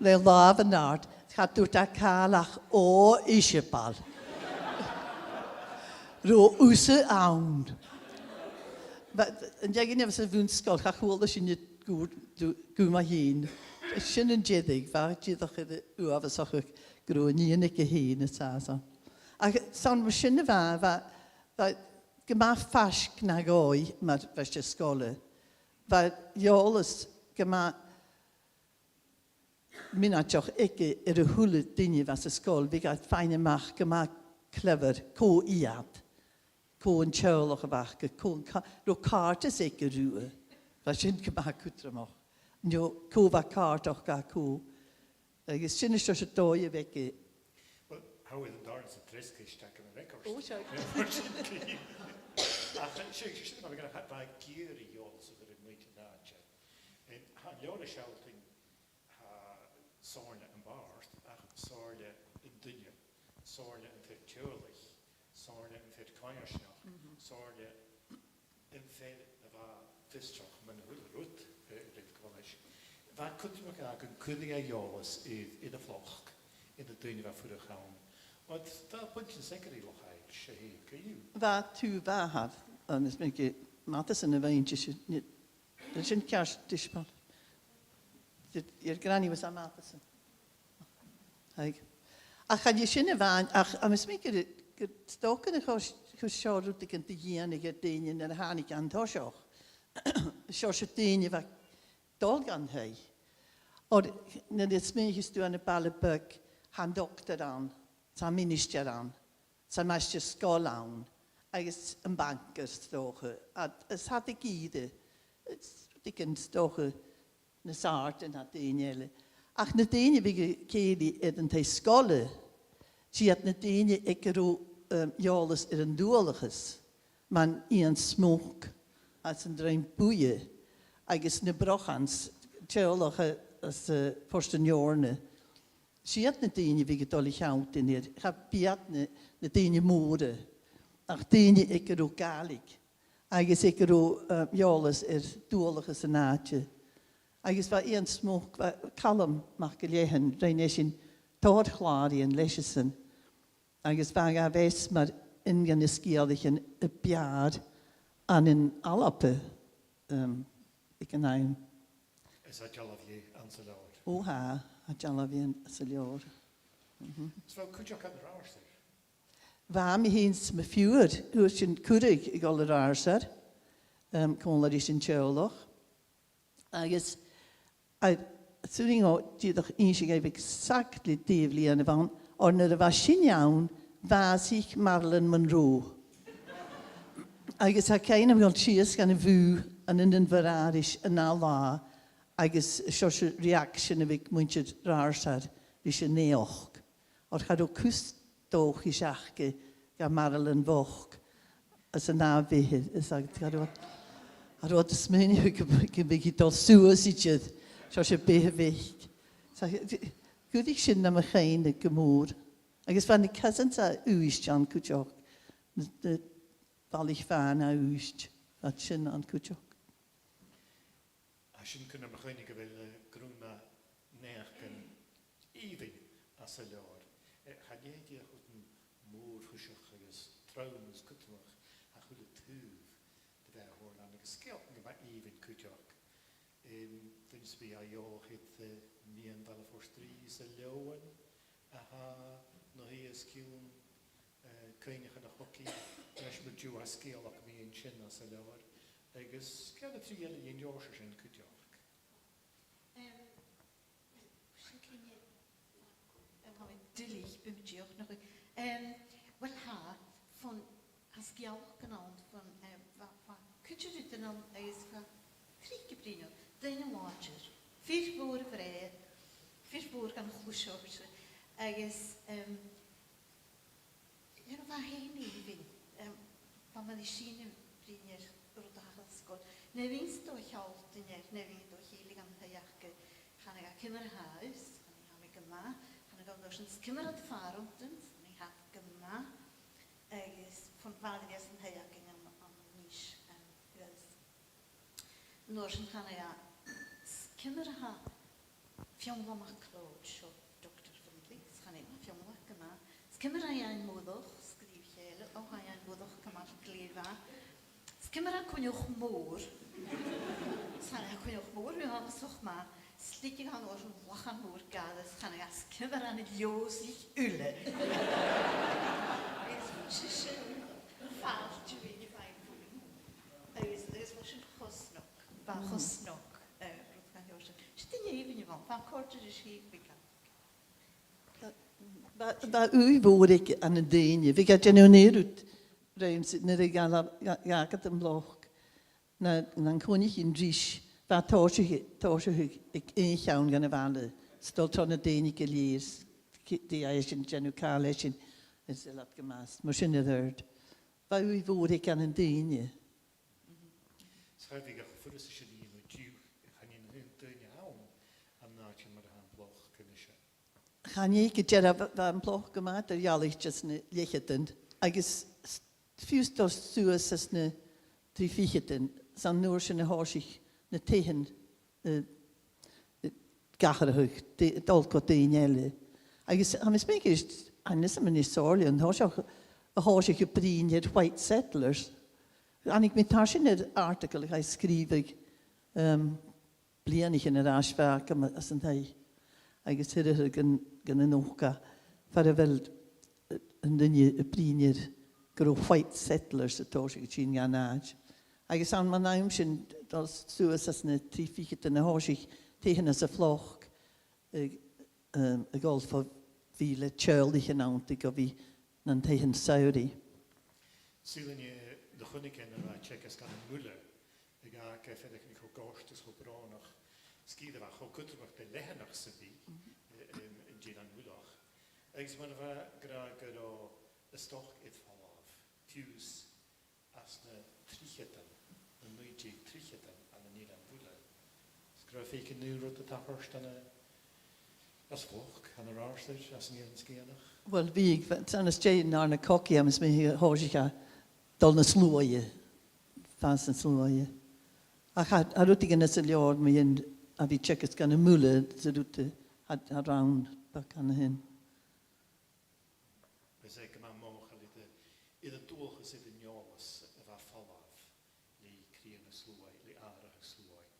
le làmh an-àird. Cha tuirt e càil ach, "Ò, Ishbel, robh thusa ann." Bha, an dèidh sin, bha sinn sa bhun-sgoil, cha chuala sinne gu, gu, gu math fhèin. Sin an deireadh, bha e dìreach air a uabhasachadh gun robh an nighean aige fhèin an sàs ann. Ach 's ann mar sin a bha, bha, bha gu math faisg na dhòigh mar bha sinn sgoile. Bha eòlas gu math mionaideach aige air a h-uile duine a bha san sgoil, bhiodh e a' faighinn a-mach gu math clever cò iad, cò an teaghlach a bh' aca, cò an ca-, robh càirdeas aige riutha. Bha sin gu math cudromach. No cò bha càirdeach dha cò. Agus sin an seòrsa dòigh a bh' aige. Well, tha e air an dàrna 's an treas ceist agam air a' record. Ò, seadh. Ach, eh, sin, sin, sin, bha e ag iarraidh eòlas a chur air muinntir an àite. Em, tha an leabhar a' sealltainn, tha Somhairle am bàrd, ach Somhairle an duine, Somhairle am fear teaghlaich, Somhairle am fear coimhearsnachd, Somhairle am fear a bha fiosrach mun a h-uile rud, eh, a rèir cumais. Bha e cudromach gun cuireadh e eòlas air, air a' phlòc, air na daoine a bha a' fuireach ann. Oir bha puingean-s' eagarraidh Loch Aillse fhèin, co-dhiù. Bha, tha, bha, tha. Agus 's mi gu Matheson a bha innte sin, Bheil sin ceart, Ishbel? Your, your granny was a Matheson. Haidh. Ach chan e sin a-mhàin, ach, agus 's mi gur, gur 's dòcha nach eil, nach eil seo rudeigin a dhèanamh air daoine nuair a thàinig e an toiseach. Seòrsa daoine a bha a' dol dhan taigh. Oir, nuair a smaoinicheas tu ann am baile beag, tha an dotair ann, tha am ministear ann, 's am maighstir-sgoile ann, agus am bancair 's dòcha, a, is tha iad ag iarraidh, is rudeigin 's dòcha nas àirde na daoine eile. Ach na daoine a bhiodh a' cèilidh air an taigh-sgoile, 's iad na daoine aig an robh, um, eòlas air an dualchas, mar Iain Smoke, às an Druim Buidhe, agus na Brochan, teaghlach às, uh, Port an Eòrna. 'S iad na daoine a bhiodh a' dol a shealltainn air, cha b' iad na, na daoine mòra, ach daoine aig an robh Gàidhlig, agus aig an robh, eh, eòlas air dualchas an àite. Agus bha Iain Smoke, bha Calum MacIllEathain, rinn esan tòrr chlàraidhean leis-san, agus bha e a' meas mar aon de na sgeulaichean a b' fheàrr ann an Alba, um, aig an àm. Is tha dealbh dheth anns an leabhar. Ò, tha, tha dealbh dheth anns an leabhar. Mhm. Is bha cuideachd ann an Ratharsair? Bha, mi fhìn 's mo phiuthar, fhuair sinn cuireadh a dhol a Ratharsair, um, còmhla ris an teaghlach. Agus Agus 's urrainn dhomh dìreach innse dhuibh exactly dè a' bhliadhna a bh' ann, oir nuair a bha sinne ann, bhàsaich Marilyn Monroe. Agus tha cuimhne agam a dhol sìos dhan a' bhùth ann an Inbhir Aithris an ath latha, agus seo, seo reaction a bh' aig muinntir Ratharsair ris an naidheachd. Oir cha robh cus dòchais aca dha Marilyn bhochd anns an ath bheatha, is cha robh, cha robh iad a' smaoineachadh gum, gum biodh i a' dol suas idir. Seo, seo beatha bheag. So, chuir sin nam chuimhne gu mòr. Agus bha na cousins à Uibhist ann cuideachd, na, na balaich bhàin à Uibhist, bha sin ann cuideachd. Tha sin a' cur nam chuimhne gu bheil, eh, grunn naidheachdan èibhinn anns an leabhar. Eh, chan e dìreach rudan mòr-thoiseach agus trom is cudromach ach a h-uile taobh de bheatha Thòrlein agus sgeulachdan gu math èibhinn cuideachd. Em, duine sam bith a dh'eòlaicheas, eh, miann Bhaile Phort Rìgh 's an leòmhann a tha na shuidhe os cionn, eh, cuimhneachan a' chogaidh, leis mar a tha sgeulachd mu dheidhinn sin anns an leabhar, agus ceann no trì eile den t-seòrsa sin cuideachd. Em, sin cinne, em, tha mi duilich, bidh mi dìreach nach eil. Em, uill, tha, bhon, tha sgeulachdan ann, bhon, em, bha, bha cuid de rudan ann agus bha tric a' bruidhinn, daoine làidir, fir mhòr a bhreith, fir mhòr gan chluais ortsa, agus, em, Nuair a bha e fhèin èibhinn, em, bha mi ris an bruidhinn air rud a thachair san sgoil. Nuair a bhithinn-sa a' dol a shealltainn air, nuair a bhithinn-sa a' dol a chèilidh dhan taigh aca, chanadh e, "Ciamar a tha thu?" Chanadh mi, "Tha mi gu math." Chanadh e, "An seòrsa sin, ciamar a tha do phàrantan?" Chanadh e, "Tha iad gu math." Agus bhon bha e air an taigh againn ann, ann an Nis, em, agus An uair sin chanadh e, "'S ciamar a tha Fionnlagh MacLeòid, seo Doctor Findlay, 's chanadh e, "Fionnlagh, gu math." "'S ciamar a tha Iain Moireach?" Sgrìobh a chèile, "O, tha Iain Moireach gu math, glè mhath." "'S ciamar a tha Coinneach Mòr?" 'S chanadh e, "Coinneach Mòr, bha e uabhasach math." 'S leigeadh e an uair sin lachan mòr gad, 's chanadh e, "'S ciamar a tha na leòsaich uile?" Is bha sin fàilte mhòr. Agus, agus bha sin cho snog, bha e cho snog, eh, rud gan leòsan. 'S e duine èibhinn a bh' ann, bha e a' còrdadh ris a h-uile càil. Bha, bha ùidh mhòr aige ann an daoine, bhiodh e a' dèanamh an aon rud rium-sa nuair a dh'fhalbh, dha, dh'fhàgadh am bloc. Na, nan cluinneadh sinn ris, bha e a' tòiseachadh, tòiseachadh aig aon cheann dhen a' bhaile, 's a' dol tro na daoine gu lèir, 's dè, dè tha esan a' dèanamh, càit a bheil esan, is e leat gu math, mar sin air adhart. Bha ùidh mhòr aige ann an daoine. Is cha bhi e ach furasta sin a dhèanamh an-diugh, chan eil na h-aon daoine ann an àite mar a tha am bloc a-nise. Chan e gu dearbh, bha am bloc gu math eadar-dhealaichte anns na leth-cheudaichean, agus s-, fiù 's a' dol suas anns na trì ficheadan, 's an uair sin a thòisich na taighean, eh, eh, ag atharrachadh, d-, a' dol gu daoine eile. Agus tha mi a' smaoineachadh, a-nis, a-nis, sòrlaidh an toiseach, a thòisich a' bruidhinn air white settlers. Thàinig mi tarsainn air article a chaidh sgrìobhadh, um, bliadhnaichean air ais, bha e agam anns an taigh. Agus thuirt e gun, gun do nochd e far a bheil, eh, an duine a' bruidhinn air gun robh white settlers a' tòiseachadh a' tighinn dhan àite. Agus ann mun àm sin, a' dol suas anns na trì ficheadan, a thòisich taighean anns a' Phloc, eh, um, a' dol fo bhith le teaghlaichean ann, gu bhith nan taighean samhraidh. Saoilidh mi, eh, nuair a chunnaic e nuair a bha e a' teagasg ann am Muile, ag ràdh gu bheil e cho goirt is cho brònach, 's ciamar a bha e cho cudromach do leathanach sam bith, eh, em, an dèidh nan Muileach. Agus mar a bha e ag ràdh gun robh a stoc air falbh, fiù 's anns na tritheadan, na naoi deug tritheadan ann an Eilean Mhuile. Is gun robh e a' faicinn an aon rud a' tachairt ann an, anns a' Phloc, ann an Ratharsair, anns an Eilean Sgitheanach. Uill, bhiodh, bha, 's ann às dèidh an Dàrna Cogaidh, tha mi a' smaoineachadh, a thòisich e a' dol nas luaithe, fàs nas luaithe. Ach tha, tha rudeigin anns an leabhar mu dheidhinn a bhith a' teagasg ann am Muile, 's e rud a tha, tha rann beag ann a shin. Bha e gu math mothachail air, air an dualchas, air an eòlas a bha air falbh le cridhe na sluaigh, le atharrachadh sluaigh.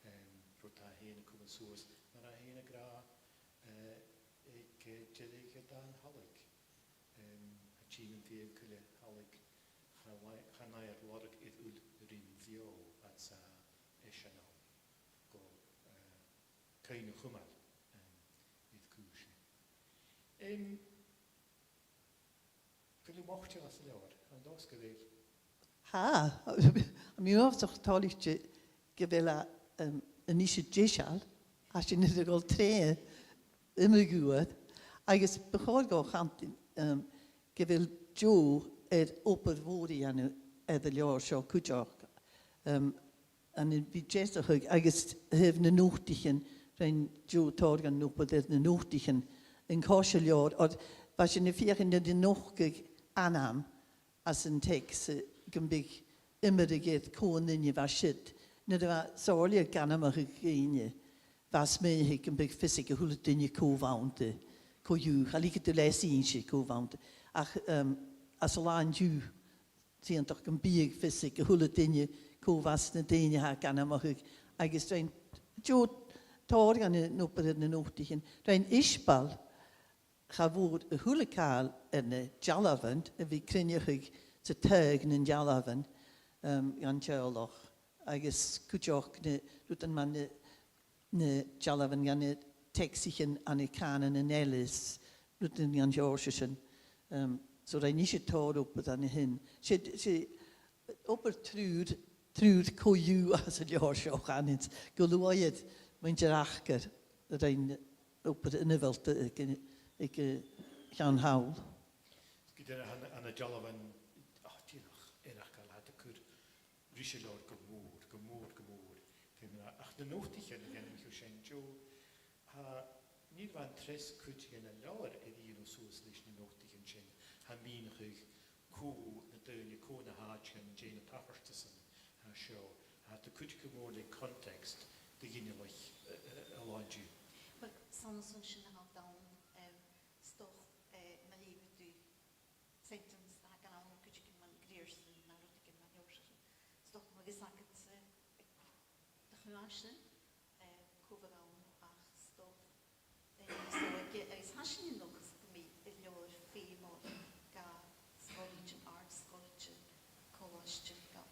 Em, rud a tha e fhèin a' cumail suas, mar a tha e fhèin ag ràdh, eh, aig, eh, deireadh an dàin Thalaidh. Em, a' tighinn an fhìor coille Thalaidh, chan fhaigh-, chan fhaighear lorg air fhuil rim bheò, fhad 's a tha esan ann. Gu, eh, cuimhne a chumail, em, air cùisean. Em, a bheil thu moiteil às an leabhar? Tha an dòchas gu bheil. Tha. Tha mi uabhasach toilichte gu bheil e, em, a-nis deiseil, tha sinn air a dhol troimhe iomadh uair, agus bu chòir dhomh cantainn, em, gu bheil Jo air obair mhòr a dhèanamh air an leabhar seo cuideachd. Em, ann a bhith deasachadh agus a thaobh nan notaichean, rinn Jo tòrr dhen obair air na notaichean an toiseach leabhar, oir bha sinn a' feuchainn ri nochdadh ainm anns an teacsa gum biodh iomradh air cò an duine a bha siud. Nuair a bha sòlaidh ag ainmeachadh dhaoine, bha e a' smaoineachadh gum biodh fios aig a h-uile duine cò bh' annta, cò dhiubh, cha leigeadh tu leas innse cò bh' annta. Ach, em, anns an là an-diugh, 's iongantach gum biodh fios aig a h-uile duine cò bh' anns na daoine a tha ag ainmeachadh, agus rinn Jo tòrr dhen an obair air na notaichean. Rinn Ishbel, cha mhòr, a h-uile càil air na dealbhan, a bhith a' cruinneachadh 's a' taghadh nan dealbhan, em, dhan teaghlach, agus cuideachd na rudan mar na na dealbhan dha na teacsaichean ann an cànan an eilein, rudan dhen t-seòrsa sin. Em, so rinn ise tòrr obair ann a shin. 'S e, 's e obair triùir, triùir co-dhiù anns an leabhar seo, chanainn, gu luath air muinntir Acair a rinn obair ionmholta aig, aig, eh, cheann thall. Gu dearbh, ann, ann an dealbhan, ach, dìreach, air a' chàil, tha iad a' cur ris an leabhar gu mòr, gu mòr, gu mòr. Feumaidh mi ràdh, ach na notaichean a dh'ainmich thu sin, Jo, tha, nuair a bha an treas cuid dhen an leabhar air a dhèanamh suas leis na notaichean sin, tha mi a' mìneachadh cò na daoine, cò na h-àiteachan, dè na tachartasan a tha seo, tha iad a' cuideachadh gu mòr le context do ghinealaich, eh, eh, an là an-diugh. Uill, 's ann airson sin a tha iad ann, em, 's dòcha, eh, ma dh'fheumas tu sentence a th' againn ann, cuideigin mar Grierson no rudeigin mar an seòrsa sin. 'S dòcha ma bhios agad, eh, do chuimhne sin, eh, cò bh' ann ach 's dòcha, eh, so aige, agus tha sinn an dòchas gum bi an leabhar feumail do sgoiltean, àrd-sgoiltean, colaisdean, do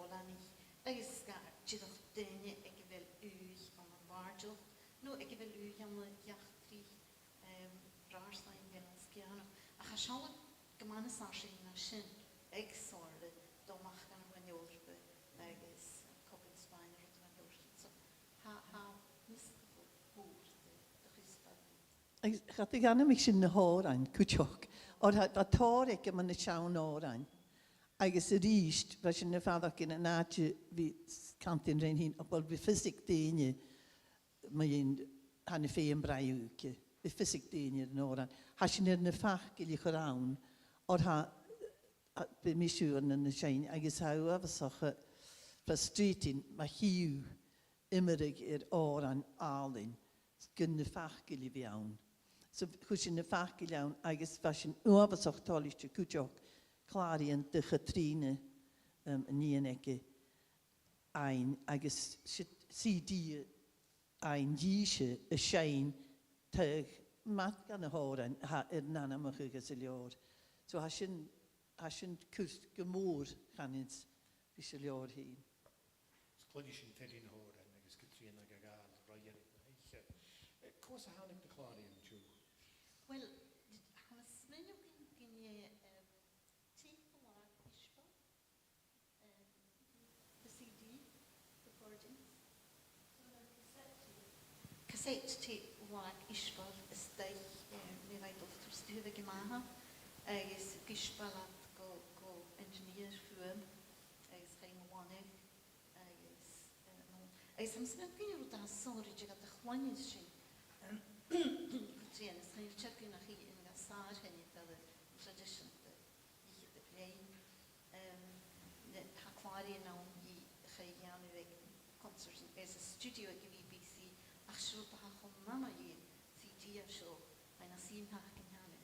oileanaich, agus do, dìreach, daoine aig a bheil ùidh ann am bàrdachd, no aig a bheil ùidh ann an eachdraidh, em, Ratharsain, Beurla is Beurla. Ach tha sealladh gu math nas fharsainge na sin aig Somhairle, dol a-mach dhan Roinn Eòrpa agus, em, Cogadh na Spàinne, rudan mar sin. So, tha, tha measgachadh mòr de, de chuspair. Agus cha do dh'ainmich sinn na h-òrain cuideachd, oir tha, tha tòrr aige mu na seann òrain. Agus a-rithist, bha sinn a' faireachdainn an àite a bhith cantainn rinn fhìn, uill, bidh fios aig daoine mu dheidhinn, tha na fèidh am bràigh aca, bidh fios aig daoine air an òran. Tha sinn air na faclan a chur ann, oir tha, a, bidh mise uair no na seinn, agus tha e uabhasach, eh, frustrating, ma chì thu iomradh air òran àlainn, gun na faclan a bhith ann. So, chuir sinn na faclan ann, agus bha sinn uabhasach toilichte cuideachd clàraidhean de Chatrìona, em, an nighean aige, fhaighinn, agus 's e C D fhaighinn dhìse a sheinn, taghadh math dha na h-òrain a tha air an ainmeachadh anns an leabhar. So tha sin, tha sin cur gu mòr, chanainn, ris an leabhar fhèin. Is cluinnidh sinn fhèin na h-òrain agus Catrìona ga ghabhail roimhe air na h-oidhche. Eh, cò às a thàinig na clàraidhean, Jo? Uill, tha mi a' smaoineachadh gun, gun e, em, tape a bh' aig Ishbel, em, the C D recordings. Cassette tape a bh' aig Ishbel a-staigh, eh, nuair a bha i a' dol a-steach a-staigh aig a màthair, agus thug Ishbel iad gu, gu engineer fhuaim, agus chaidh am bun-os, agus, eh, no, agus tha mi a' smaoineachadh gur e rud a tha sònraichte ged a chluinneas sinn, em, Catrìona, is chan eil teagamh nach i an sàr-sheanair eile thraidiseanta. Dìreach a' bruidhinn, em, na, tha clàraidhean ann dhi a chaidh a dhèanamh aig concert anns an studio aig a' B B C, ach 's e rud a tha cho math mu dheidhinn C D an seo, fhad 's a tha i a' faighinn a-mach an ceann,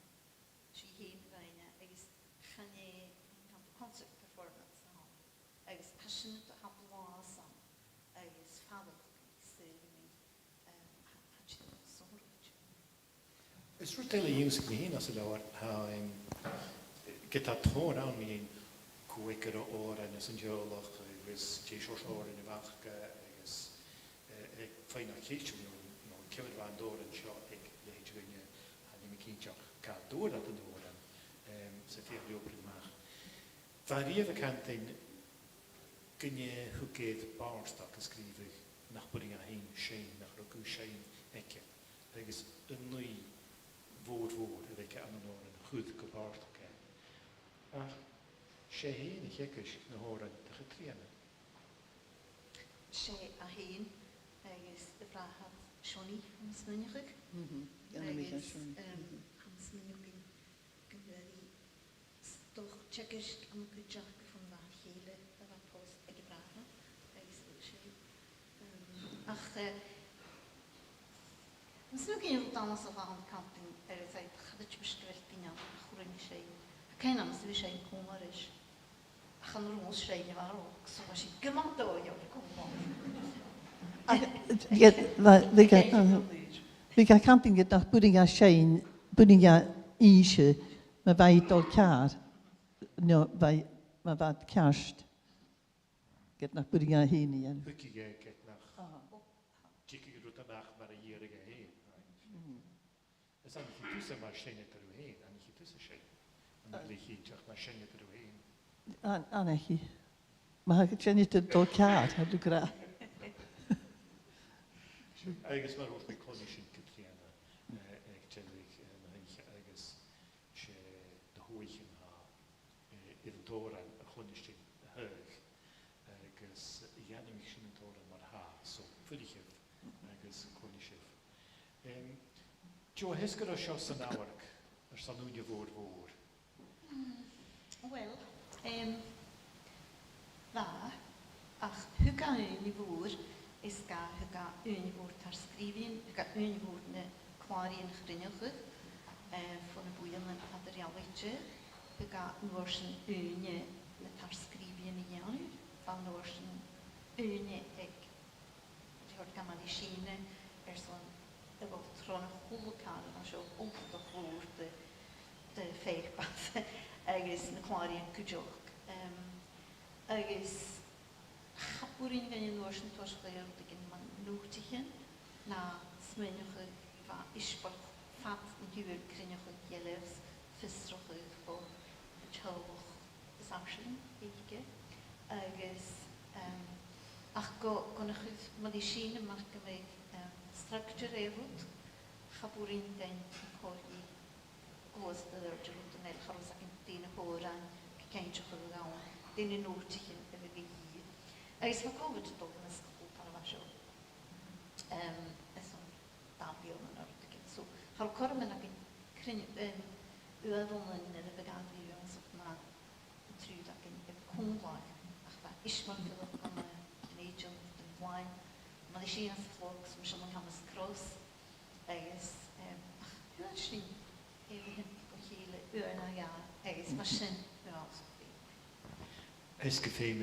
's i fhèin a rinn e, agus chan e, an concert performance a th' ann, agus tha sin, tha blàths ann, agus faireachdainn, saoilidh mi, em, tha, tha sin sònraichte. Is rud eile a dh'ionnsaich mi fhìn às an leabhar, tha, em, ged a tha tòrr ann mu dheidhinn cò aig an robh òrain anns an teaghlach agus dè seòrsa òrain a bh' aca agus, eh, eh, faighinn a' cheistean mu dheidhinn, ciamar a bha an t-òran seo aig leithid dhuine, chan eil mi cinnteach càit an d' fhuair iad an t-òran, em, 's a' feuchainn ri obair a-mach. Bha e riamh a' cantainn gun e thug e air bàrdachd a sgrìobhadh nach b' urrainn dha fhèin seinn, nach robh guth seinn aige, agus an ùidh mhòr mhòr a bh' aige ann an òran a chur gu bàrdachd e. Ach 's e fhèin a theagaisg na h-òran do Chatrìona. 'S e e fhèin agus a bhràthair Seonaidh, tha mi a' smaoineachadh. Mhm. Agus, em, tha mi a' smaoineachadh gun, gun robh i 's dòcha teagasg ann cuideachd bhon a' bhean-chèile a bha pòsta aig a bràthair, agus 's e, em, ach, eh, tha mi a' smaoineachadh gun robh dannsa a' cantainn air a' Ghàidhlig, chan eil mi cinnteach gu bheil duine ann a chuir an seinn, tha cuimhn' agam 's a bha seinn còmhla ris. Ach an rùn seinn a bharrachd, so bha sinn gu math dòigheil còmhla. Ach, yeah, bha, bha, bha, bha cantainn ged nach b' urrainn dha seinn, b' urrainn dha innse, ma bha i a' dol ceàrr, no, bha, ma bha iad ceart, ged nach b' urrainn dha fhèin a dhèanamh. Thuig i ged nach, aha, tigeadh an rud a-mach mar a dh'iarradh e fhèin. Is aithnichidh tusa mar sheinneadair thu fhèin, aithnichidh tusa sin. An cluich i ach mar sheinneadair thu fhèin. An, aithnichidh. Ma tha seinneadair a' dol ceàrr, tha thu ag ràdh. Agus mar a thuirt mi, cluinnidh sinn Catrìona, eh, aig deireadh, eh, na h-oidhche agus 's e de dh'òigridh a tha eh, air an t-òran a chluinneas sinn a-thàirc, agus dh'ainmich sinn an t-òran mar-thà, so fuirichibh agus cluinnidh sibh. Em, Joe, a bheil fhios gun robh seo san amharc airson ùine mhòr mhòr? Mm, uill, em, bha, ach thug e ùine mhòr, is gu, thug e ùine mhòr tar-sgrìobhainn, thug e ùine mhòr na clàraidhean a chruinneachadh, eh, fo na buidhnean eadar-dhealaichte, thug e an uair sin ùine na tar-sgrìobhainnean a dhèanamh, bha an uair sin ùine aig, a bheil thu ag ràdh, Mairisìne, airson a dhol tron a h-uile càil a bha seo, ultach mhòr de, de phàipear agus na clàraidhean cuideachd. Em, agus cha b' urrainn dhuinn an uair sin toirt a-steach air rudeigin mar notaichean, no smaoineachadh, bha Eisbeach fad na h-uair a' cruinneachadh dheth leis, fiosrachadh bho na teaghlach is airson aige. Agus, em, ach gu, gun a chuir Mairisìne mar gum biodh, em, structure air rud, cha b' urrainn dhuinn a' chòrr ri gluasad air adhart rud a bha, cha robh fhios againn dè na h-òrain, gu cinnteach a bh' ann, dè na notaichean a bha a dhìth. Agus bha Covid a' dol am measg a' chultar a bha seo. Em, airson dà bhliadhna no rudeigin. So, cha robh cothrom againn cruinn-, em, uaireannan nuair a bha gàrradh ionnsachadh na an triùir againn air còmhradh, ach bha Eisbeach a' feitheamh ann an Dùn Èideann, Dùn Omhain, Mairisìne anns a' Phloc, 's mise ann an Camas Crois, agus, em, ach, fhuair sinn, eh, a thighinn gu chèile uair no dhà, agus mar sin, bha e anns a' phìob. Is gum feum,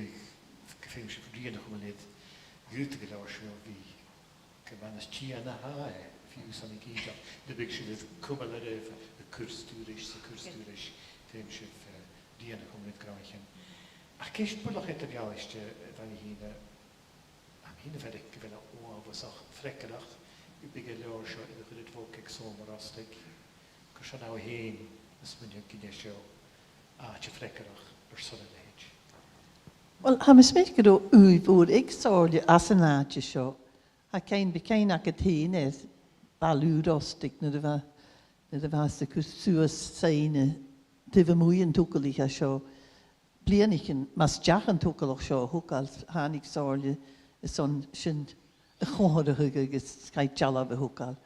gum feum sibh rian a chumail air dh'fhaodadh gu leòr seo a bhith gu math nas tighinn na tha e, fiù 's an ceann seo, nam biodh sibh air cumail oirbh a' cur stuth ris, 's a' cur stuth ris, feumaidh sibh, eh, rian a chumail air gnothaichean. Ach ceist buileach eadar-dhealaichte, eh, a bha mi fhìn, eh, tha mi fhìn a' faireachdainn gu bheil e uabhasach freagarrach gum biodh an leabhar seo air a chur air bhog aig Sabhal Mòr Ostaig. Carson a tha thu fhèin a' smaoineachadh gun e seo àite freagarrach airson a leithid? Uill, tha mi a' smaoineachadh gun robh ùidh mhòr aig Somhairle anns an àite seo. Tha cuimhn', bidh cuimhn' agad fhèin air Baile Ùr Ostaig nuair a bha, nuair a bhathas a' cur suas soidhne taobh a-muigh an togalach seo. Bliadhnaichean, mus deach an togalach seo a thogail, thàinig Somhairle airson sin a chomharrachadh agus chaidh dealbh a thogail.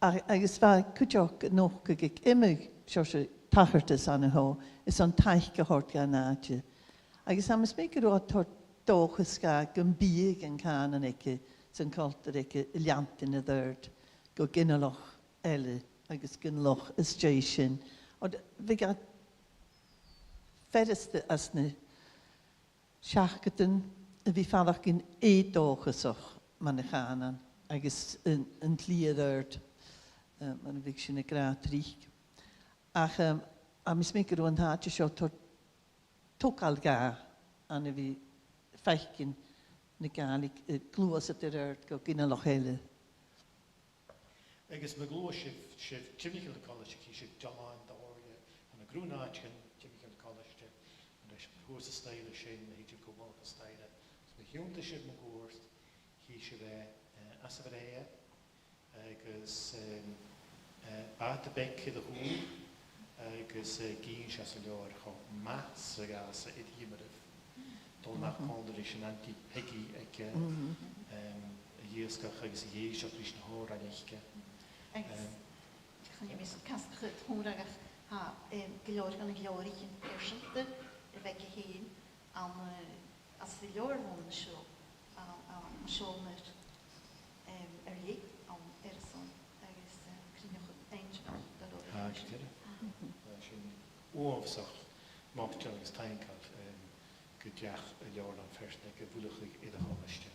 A-, agus bha cuideachd a' nochdadh aig iomadh seòrsa tachartas ann a sheo, airson taic a thoirt dhan àite. Agus tha mi a' smaoineachadh gun robh e a' toirt dòchas dha gum biodh an cànan aige, 's an cultar aige, a' leantainn air adhart gu ginealach eile, agus ginealach às dèidh sin. Oir bhiodh e furasta anns na seachdadan a bhith a' faireachdainn eu-dòchasach mun a' chànan agus an, an t-slighe air adhart, eh, mar a bhiodh sinn ag ràdh tric. Ach, em, tha mi a' smaoineachadh gun robh an t-àite seo a' toirt togail dha ann a bhith a' faicinn na Gàidhlig, eh, a' gluasad air adhart gu ginealach eile. Agus ma ghluais sibh, sibh timcheall na colaiste, chì sibh dealbhan de Thòrr ann an grunn àiteachan timcheall na colaiste, an leis an turas staidhre sin, na h-idir gu mullach an staidhre. Is ma thionndaidh sibh mun cuairt, chì sibh e, eh, às a' bhrèagha, agus, em, eh, bàta beag air a chùl, agus, eh, ag innse às an leabhar cho math 's a ghabhas e air a dh'iomair, dol a-mach còmhla ris an Auntie Peggy aige, em, a dh'iasgach agus a dh'èisteachd ris na h-òrain aice. Agus, em, chan eil mi a' smaoineachadh gu bheil e cho mòr ach tha, em, gu leòr dha na leabhraichean pearsanta a bh' aige fhèin ann, eh, anns an leabharlann seo, a, a, a' seòmar, em, air leth ann airson, agus, em, cruinneachadh inntinneach dha leabhraichean. Tha, gu dearbh. Tha sin uabhasach moiteil agus taingeil, em, gu deach an leabharlann phearsanta aige a bhuileachadh air a' cholaiste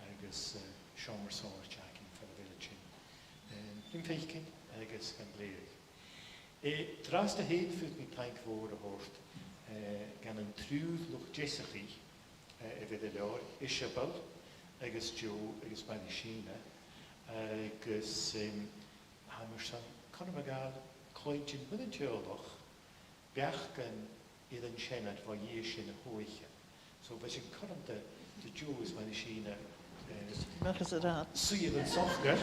agus, eh, seòmar sònraichte againn far a bheil iad sin, eh, rim faicinn agus gan leughadh. Eh, an-dràsta fhèin, faodaidh mi taing mhòr a thoirt, eh, dhan an triùir luchd-deasachaidh, eh, a bh' air an leabhar, Iseabail agus Joe agus Mairisìna, agus, em, tha mi airson cothrom a ghabhail cluinntinn bhon an teaghlach beachdan air an t-seanair bho dhithis na h-oidhche. So, b' e sin cothrom do, do Joe is Mairisìna, eh, suidhe air an socair.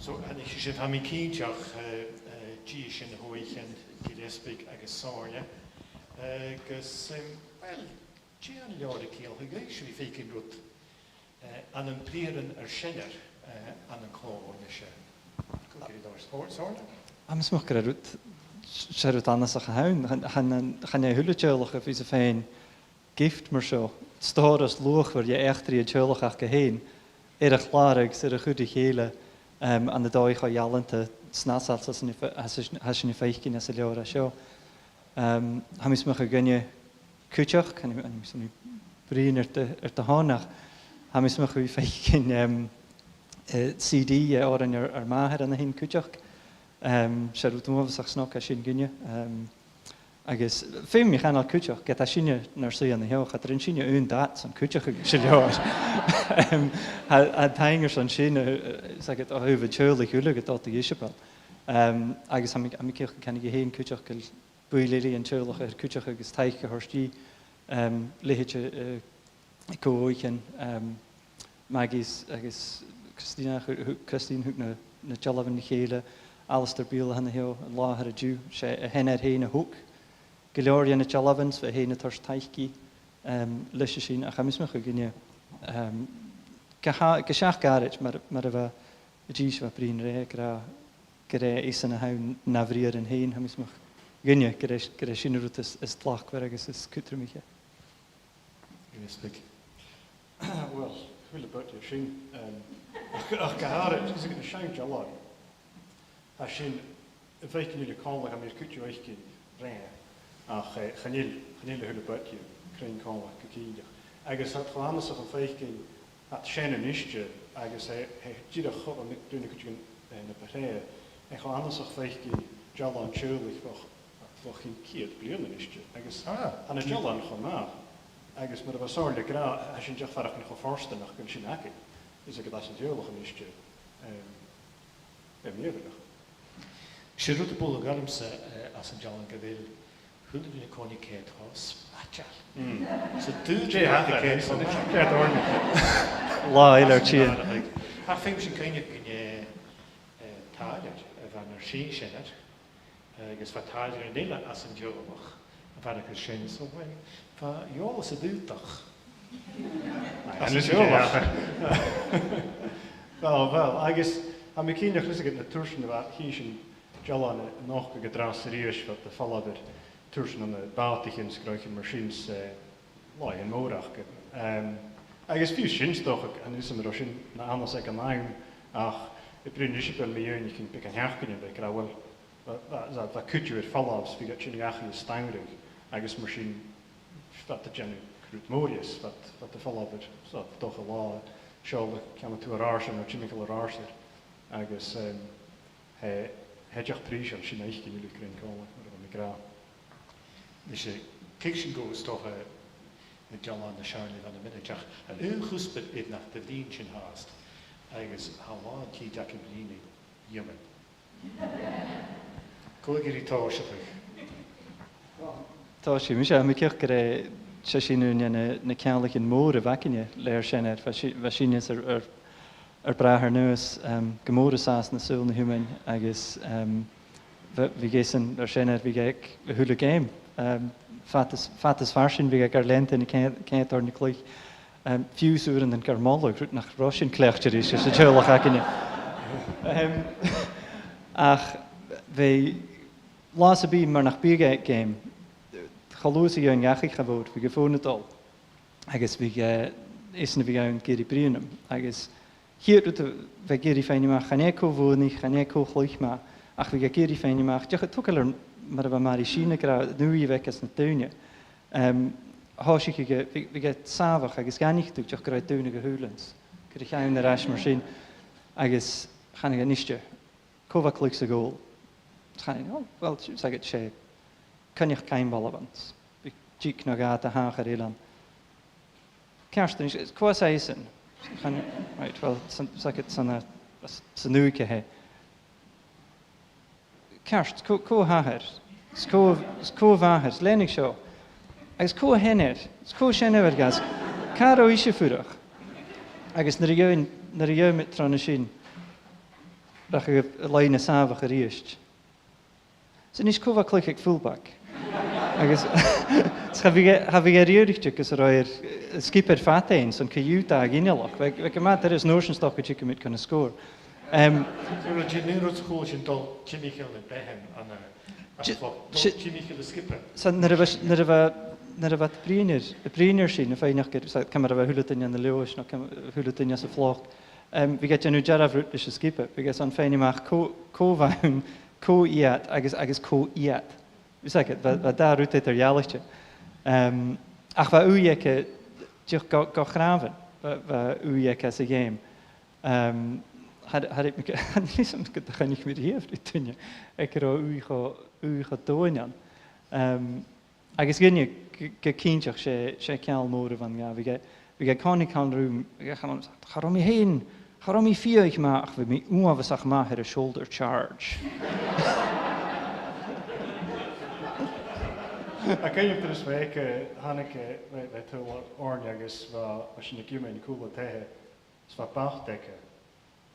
So, a-nis, tha mi cinnteach, eh, eh, dithis na h-oidhche, Gilleasbaig agus Somhairle. Eh, agus, em, uill, dè an leabhar a' ciallachadh dhuibhse a bhith a' faicinn rud, eh, ann am briathran ur seanair, eh, ann an clò a-nis, eh? Gu dearbh, Somhairle? Tha mi a' smaoineachadh gur e rud, 's e rud annasach a th' ann. Chan, chan, chan e a h-uile teaghlach a bhios a' faighinn gift mar seo, stòras luachmhor de eachdraidh an teaghlaich aca fhèin air a chlàradh agus air a chur ri chèile, em, ann an dòigh cho ealanta 's nasail 's a tha sinn a' fa-, tha sinn, tha sinn a' faicinn anns an leabhar seo. Em, tha mi a' smaoineachadh gur e cuideachd, chan eil, chan eil mi a' bruidhinn air do, air do thòn, ach tha mi a' smaoineachadh gu bheil thu a' faicinn, em, eh, C D, eh, òrain ur, ur màthar ann a shin cuideachd. Em, 's e rud uabhasach snog a tha sin dhuinne. Em, Agus feumaidh mi a chantainn cuideachd, ged a tha sinne nar suidhe an seo, cha do rinn sinne aon dath son cuideachadh leis an leabhar. Em, tha, tha taing airson sin, eh, eh, 's aithne dhut, a thaobh an teaghlaich uile, gu dòigheil, Iseabail. Em, agus tha mi, tha mi cinnteach gu bheil cuideachd gu bheil buidheann eile an teaghlaich air cuideachadh agus taic a thoirt dhi, em, leithid, eh, eh, co-oghaichean, em, Maggie 's, agus Christina, thu-, thu-, Christine, thug na, na dealbhan ri chèile, Alasdair Beale a th' ann an seo an làthair an-diugh, 's e a sheanair fhèin a thog gu leòr dhe na dealbhan 's bha e fhèin a' toirt taic dhi, em, leis a sin, ach tha mi a' smaoineachadh gu bheil, em, gu h-, gu seachd àraid mar, mar a bha an dithis a bha a' bruidhinn roimhe, ag ràdh gur e esan a th' ann na bhriathran fhèin, tha mi a' smaoineachadh gu bheil, gur e, gur e sin an rud as, as tlachdmhoire agus as cudromaiche. Gilleasbaig. Uill, a h-uile beachd air sin, em, ach, ach gu h-àraid, is e gu na seann dealbhan, tha sinn a' faicinn uile còmhla, tha mi air cuid dhiubh fhaicinn roimhe, ach, eh, chan eil, chan eil a h-uile beachd cruinn còmhla gu cinnteach. Agus tha iad cho annasach a' faicinn, tha iad sean a-niste, agus, eh, eh, dìreach cho, an, dùin a' cuideigin, eh, na bu tràithe, eh, cho annasach a' faicinn dealbhan teaghlaich bho, bho chionn ceud bliadhna a-niste, agus tha na dealbhan cho math. Agus mar a bha Somhairle ag ràdh, tha sinn dìreach a' faireachdainn cho fortanach gu bheil sinn againn, is e gu bheil sinn teaghlach a-niste, em, beir mi air. 'S e rud a bu mhotha dhòmhsa, eh, às an dealbhan gu bheil a h-uile duine an-còmhnaidh ceart cho spaideil. Mm. So dè tha ceart, ceart oirnn. Latha eile air tighinn. Ach feumaidh sinn cuimhneachadh gun e, eh, tàillear a bha nar seanair, agus bha tàillearan eile às an teaghlach a bharrachd air sin, so, uill, bha eòlas air aodach às an teaghlach. Uill, uill, agus tha mi cinnteach, leis a' gheall air na tursan a bha, chì sinn dealbhan a' nochdadh an-dràsta 's a-rithist, bha iad a' falbh air tursan ann am bàtaichean 's gnothaichean mar sin 's, eh, làithean mòra aca. Em, agus fiù 's sin, 's dòcha, chan eil fhios agam an robh sin na annas aig an àm, ach a' bruidhinn ris Iseabail mu dheireadh, beagan sheachdainean, bha i ag ràdh, uill, bha, bha, bha, bha cuid dhiubh air falbh 's bhiodh iad sin dhachaigh a' staidhreadh, agus mar sin, bha iad a' dèanamh rud mòr, is bha iad, bha iad a' falbh air, 's dòcha, latha seòladh ceann a tuath air Àirsear no timcheall air Àirsear. Agus, em, tha, tha e dìreach prìseil sin fhaicinn uile grinn còmhla, mar a bha mi ag ràdh. Nise, thig sinn gu stuth a, a dh'fhalbh na searmain ann am mionaid, ach an aon chuspair air nach do bhruidhinn sinn fhathast, agus tha làn-tìde againn ri dhèanamh, Yemen. Cò tha ag iarraidh tòiseachadh? Tòisichidh mise, tha mi cinnteach gur e, 's e sin aon de na, na ceanglaichean mòra a bh' againne le ar seanair, bha si-, bha sinne air, air, air brath air Aonghas, em, gu mòr an sàs ann an saoghal nan Heamann, agus, em, bha, bhiodh esan, ar seanair, bhiodh e aig a h-uile geama. Em, fad is, fad is farsaing bhiodh e gar leantainn a' coimh-, coimhead oirnn a' cluich. Em, fiù 's uaireannan gar moladh, rud nach robh sinn cleachdte ris anns an teaghlach againne. Em, ach bha, latha sam bith mura biodh e aig geama, cho luath 's a gheibheadh e dhachaigh, cha mhòr, bhiodh a' fòn a' dol. Agus bhiodh, eh, esan a bhiodh ann ag iarraidh bruidhinn rium. Agus a' chiad rud a bha e ag iarraidh faighinn a-mach, chan e cò bhuannaich, chan e cò chluich math, ach bhiodh e ag iarraidh faighinn a-mach, dìreach a' togail air, mar a bha Màiri Sìne ag ràdh, an ùidh a bh' aige anns na daoine. Em, thòisich e, bhiodh, bhiodh e sàmhach agus dh'aithnich tu dìreach gun robh daoine a' gabhail an t-sùil, gun robh ceann air ais mar sin, agus chanadh e, "A-niste, cò bha a' cluich sa ghòl?" Chanadh e, "O, uill, 's aithne dhut, 's e Coinneach Caimbeul a bh' ann. Bhiodh diog no dhà de thàmh air an eilean." "Ceart, a-nis, cò às a tha esan?" Chanadh e, "Right, uill, 's ann, 's aithne dhut, 's ann a, san ùige a tha e." "Ceart, cò, cò a th' athar? Is cò, is cò a mhàthair? Leanaidh seo. Agus cò a sheanair? Is cò a' seanmhair dha? Is càit an robh ise a' fuireach?" Agus nuair a dh'fheumadh, nuair a dh'fheumadh mi tron a sin, rachadh a, a loidhne sàmhach a-rithist. "'S a-nis, cò bha a' cluich aig fullback?" Agus cha bhiodh e, cha bhiodh e riaraichte gus an robh e air, eh, sgiobair fada fhaighinn son co-dhiù dà ghinealach. Bha, bha e gu math doirbh, 's an uair sin 's dòcha gun tigeadh mi chun na sgòr. Em, So, an e dìreach an aon rud a chuala sinn, dol timcheall air beatha ann an, Di-, dol si-, timcheall air sgioba? So, nuair a bha, nuair a bha, nuair a bha iad a' bruidhinn air, a' bruidhinn air sin, a' faighneachd air, so, ciamar a bha a h-uile duine ann an Leòdhas, no ciamar a h-uile duine sa Phloc, em, bhiodh e a' dèanamh dearbh rud leis an sgioba, bhiodh e son faighinn a-mach cò, cò bh' ann, cò iad, agus, agus cò iad. Bhiodh e aige, bha, bha dà rud eadar-dhealaichte. Em, ach bha ùidh aige, dìreach gu, gu chnàmhan, bha, bha ùidh aige sa gheama. Em, cha, cha robh mi, chan eil fhios agam gun do choinnich mi riamh ri duine aig an robh ùidh cho, ùidh cho domhainn ann. Em, agus gu, gu, gu cinnteach, 's e, 's e ceangal mòr a bh' ann dha. Bhiodh e, bhiodh e a' coimhead còmhla rium, bhiodh e a' cantainn, "Cha robh mi fhèin, cha robh mi fiadhaich math, ach bha mi uabhasach math air a' shoulder charge." Tha cuimhne agam turas a bha, eh, thàinig, eh, bha, bha e a' tadhal oirnn agus bha, bha sinn ag iomain cùl an taighe, is bha bata aige,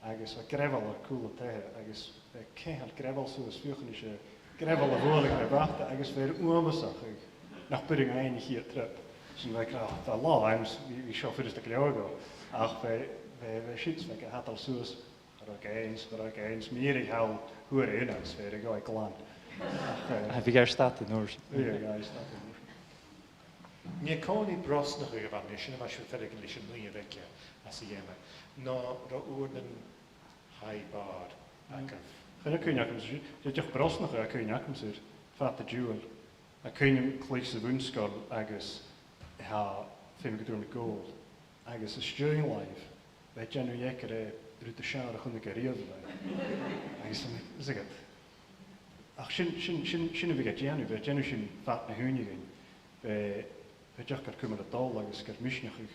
agus bha gravel air cùl an taighe, agus bha e a' ceangal gravel suas, feuch an e gravel a bhuail e le bata, agus bha e uabhasach, ach nach b' urrainn dha fhaighinn a' chiad trip. Sin bha e ag ràdh, "Tha latha ann, 's bha, bha seo furasta gu leòr dhomh." Ach bha, bha, bha siud, bha e a' cadal suas, cha robh e ag aithint, cha robh e ag aithint, 's mi air a dhol, fhuair e aon agus bha e air a dhòigh glan. Ach, eh, a bhith air stad an uair sin. Bha e air stad an uair sin. An e còmhnaidh brosnachadh a bh' ann, sin a bha sibh a' faireachdainn leis an ùidh a bh' aige anns a' gheama, no robh uaireannan high bar agaibh? Chan eil cuimhne agamsa, 's e dìreach brosnachadh a tha cuimhne agamsa air, fad an t-siubhail. Tha cuimhne agam cluich sa bhun-sgoil agus tha, feumaidh gun d' fhuair mi gòl. Agus às dèidh làimh, bha e a' dèanamh dheth gur e rud as fheàrr a chunnaic e riamh. Agus tha mi, is agad. Ach sin, sin, sin, sin a bhiodh e a' dèanamh, bha e a' dèanamh sin fad na h-ùine againn. Bha, bha e dìreach gar cumail a' dol agus gar misneachadh.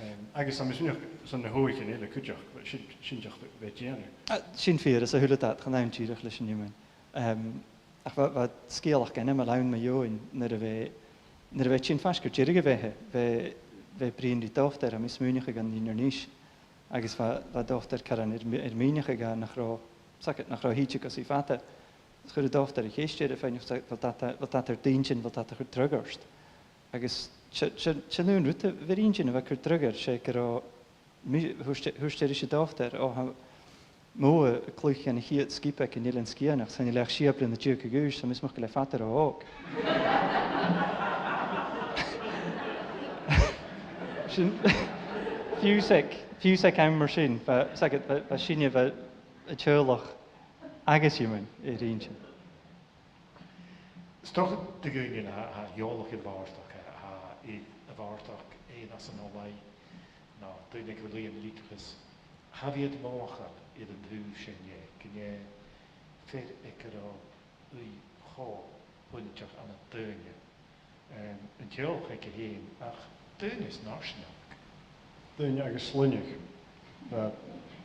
Em, agus tha mi a' smaoineachadh son na h-oghaichean eile cuideachd, sin, sin dìreach a bha e a' dèanamh. Ah, sin fìor, is a h-uile dad, chan ann dìreach leis an iomain. Em, ach bha, bha sgeulachd ainmeil ann mu dheidhinn nuair a bha, nuair a bha e a' tighinn faisg air deireadh a bheatha, bha, bha e a' bruidhinn ri dotair, tha mi a' smaoineachadh, ann an Inbhir Nis, agus bha, bha an dotair caran air, air mìneachadh dha nach robh, 's agad, nach robh e a' tighinn gus a' bhàta. Is chuir an dotair a' cheist air, a' faighneachd, "Bheil dad, bheil dad air d' inntinn, bheil dad a' cur dragh ort?" Agus 's e, 's e, 's e an aon rud a bha air inntinn a bha a' cur dragh air, 's e gun robh mi-, thuirt e, thuirt e ris an dotair, "O, tha mo mhàthair a' cluich dhan a' chiad sgioba aig an Eilean Sgitheanach, 's ann a leagh sia bliadhna deug a dh'aois, tha mi a' smaoineachadh gu bheil e fada ro òg." Sin, fiù 's aig, fiù 's aig àm mar sin, bha, 's agad, bha, bha sinne, bha an teaghlach agus iomain air inntinn. 'S dòcha do dhaoine a tha, tha eòlach air a' bhàrdachd, a tha, a tha air a' bhàrdachd fhèin anns an oilthigh, no daoine aig a bheil ùidh ann an litreachas, cha bhi iad mothachail air an taobh sin dheth, gun e fear aig an robh ùidh cho buntainn ann an daoine, em, an teaghlach aige fhèin, ach daoine san fharsaingeachd. Daoine agus sloinnidh. Bha,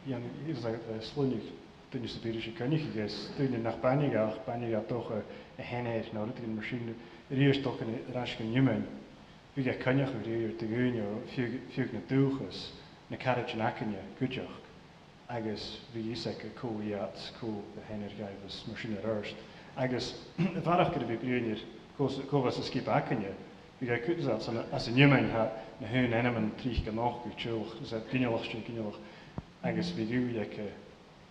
dhen, is e, eh, sloinnidh, daoine sam bith a bha ris a' coinneachadh, agus daoine nach b' aithne dha, ach b' aithne dha 's dòcha a sheanair no rudeigin mar sin, a-rithist 's dòcha air ais gun iomhaigh. Bhiodh e a' coinneachadh ri, ri daoine o fhiodh, fhiodh na dùthchas, na caraidean againne cuideachd, agus bhiodh fhios aige cò iad, cò a sheanair dhaibh is mar sin air adhart. Agus a bharrachd air a bhith a' bruidhinn air cò, cò bha sa sgioba againne, bhiodh e a' cur às an, às an iomhaigh tha na h-aon ainmean tric a-nochd gu teaghlach, is e ginealach 's e ginealach, agus bhiodh ùidh aige,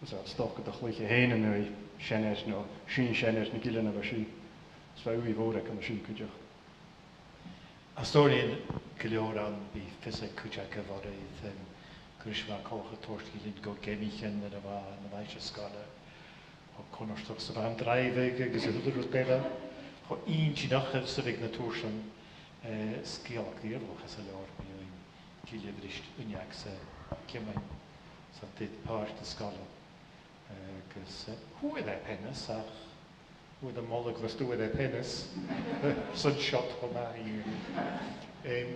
is e, 's dòcha do chluich e fhèin an ùidh, seanair no sin seanair no gille na bha sin. Is bha ùidh mhòr aige ann an sin cuideachd. Tha stòiridhean gu leòr ann, bidh fios aig cuid agaibh orra, em, Curaidh Mac Colchàin a' toirt dhuinn gu geamaichean nuair a bha, nuair a bha e san sgoil, o cunnartachd 's a bha e a' dràibheadh agus a h-uile rud eile. Cho inntinneach 's a bhiodh na tursan, eh, sgeulachd Iarlach anns an leabhar mu dheidhinn gille a bhris uinneag sa cheum, 's a dh'fhàg pàirt na sgoile. Agus, eh, fhuair e peanas, ach fhuair e moladh mus d' fhuair e peanas. Sin seòrsa cho math. Em,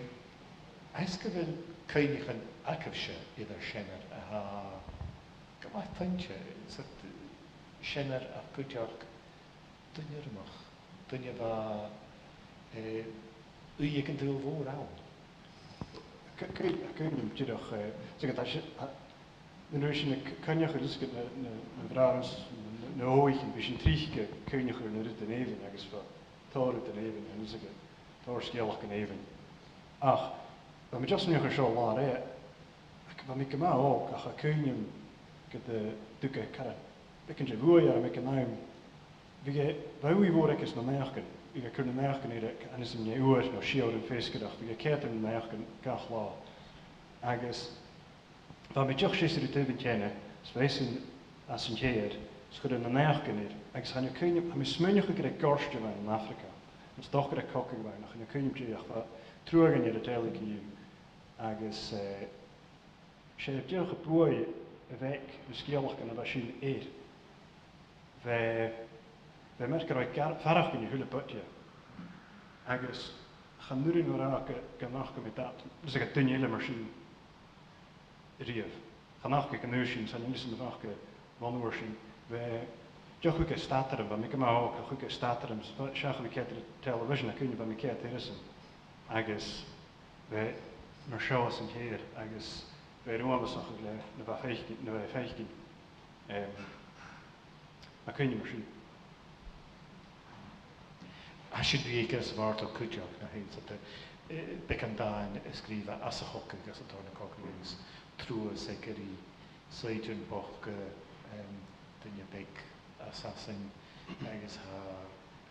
is gu bheil cuimhneachain agaibhse air ur seanair a tha gu math toinnte, is e, seanair a chuideachd duine iomadach, duine a bha, eh, ùidh aig an t-saoghal mhòr ann. Cu-, cu-, cuimhn' agam dìreach, eh, 's aithne dhut, a, nuair a bha sinn a' c-, coinneachadh leis na, na, na bhràithrean, na, na, na h-òighean, bha sinn tric a' coinneachadh air na rudan èibhinn agus bha tòrr rudan èibhinn, agus aig tòrr sgeulachdan èibhinn. Ach bha mi just a' smaoineachadh air seo latha eile, ach bha mi gu math òg, ach tha cuimhn' agam gun do, do thugadh cara beagan de bhuaidh orm aig an àm. Bhiodh e, bha ùidh mhòr aige anns na naidheachdan, bhiodh e a' cur na naidheachdan air, a, ann an uair no sia uairean feasgar, bhiodh e a' coimhead air na naidheachdan gach latha. Agus bha mi dìreach seasamh ri taobh an teine, is bha esan às an t-sèithear, is chuir e na naidheachdan air, agus chan eil cuimhn' agam, tha mi a' smaoineachadh gur e goirt a bh' ann an Afraga, is dòcha gur e cogadh a bh' ann, ach chan eil cuimhn' agam dè, ach bha truaghan air an teaghlach co-dhiù, agus, eh, 's e dìreach am buaidh a bh' aig na sgeulachdan a bha sin air. Bha, bha e mar gun robh e gar-, faireachdainn a h-uile buidhe. Agus chan urrainn dhomh ràdh gu, gun fhaca mi dad, is aig duine eile mar sin a-riamh. Chan fhaca mi an uair sin, 's chan eil fhios agam am faca mi bhon uair sin. Bha, dìreach thug e stad orm, bha mi gu math òg, thug e stad orm, s-, seach a bhith a' coimhead air an telebhisean, tha cuimhn' agam, bha mi a' coimhead air esan. Agus bha e mar seo às an t-sèithear, agus bha e uabhasach le na bha e a' faicinn, na bha e a' faicinn. Em, tha cuimhn' agam mar sin. Tha sinn ri fhaicinn sa bhàrdachd cuideachd, nach eil, 's e, eh, beagan dàin a sgrìobh e às a' chogadh, às an tòrr nan cogadh, agus truas aige ri saighdear bochd, em, duine beag à Sasainn, agus tha,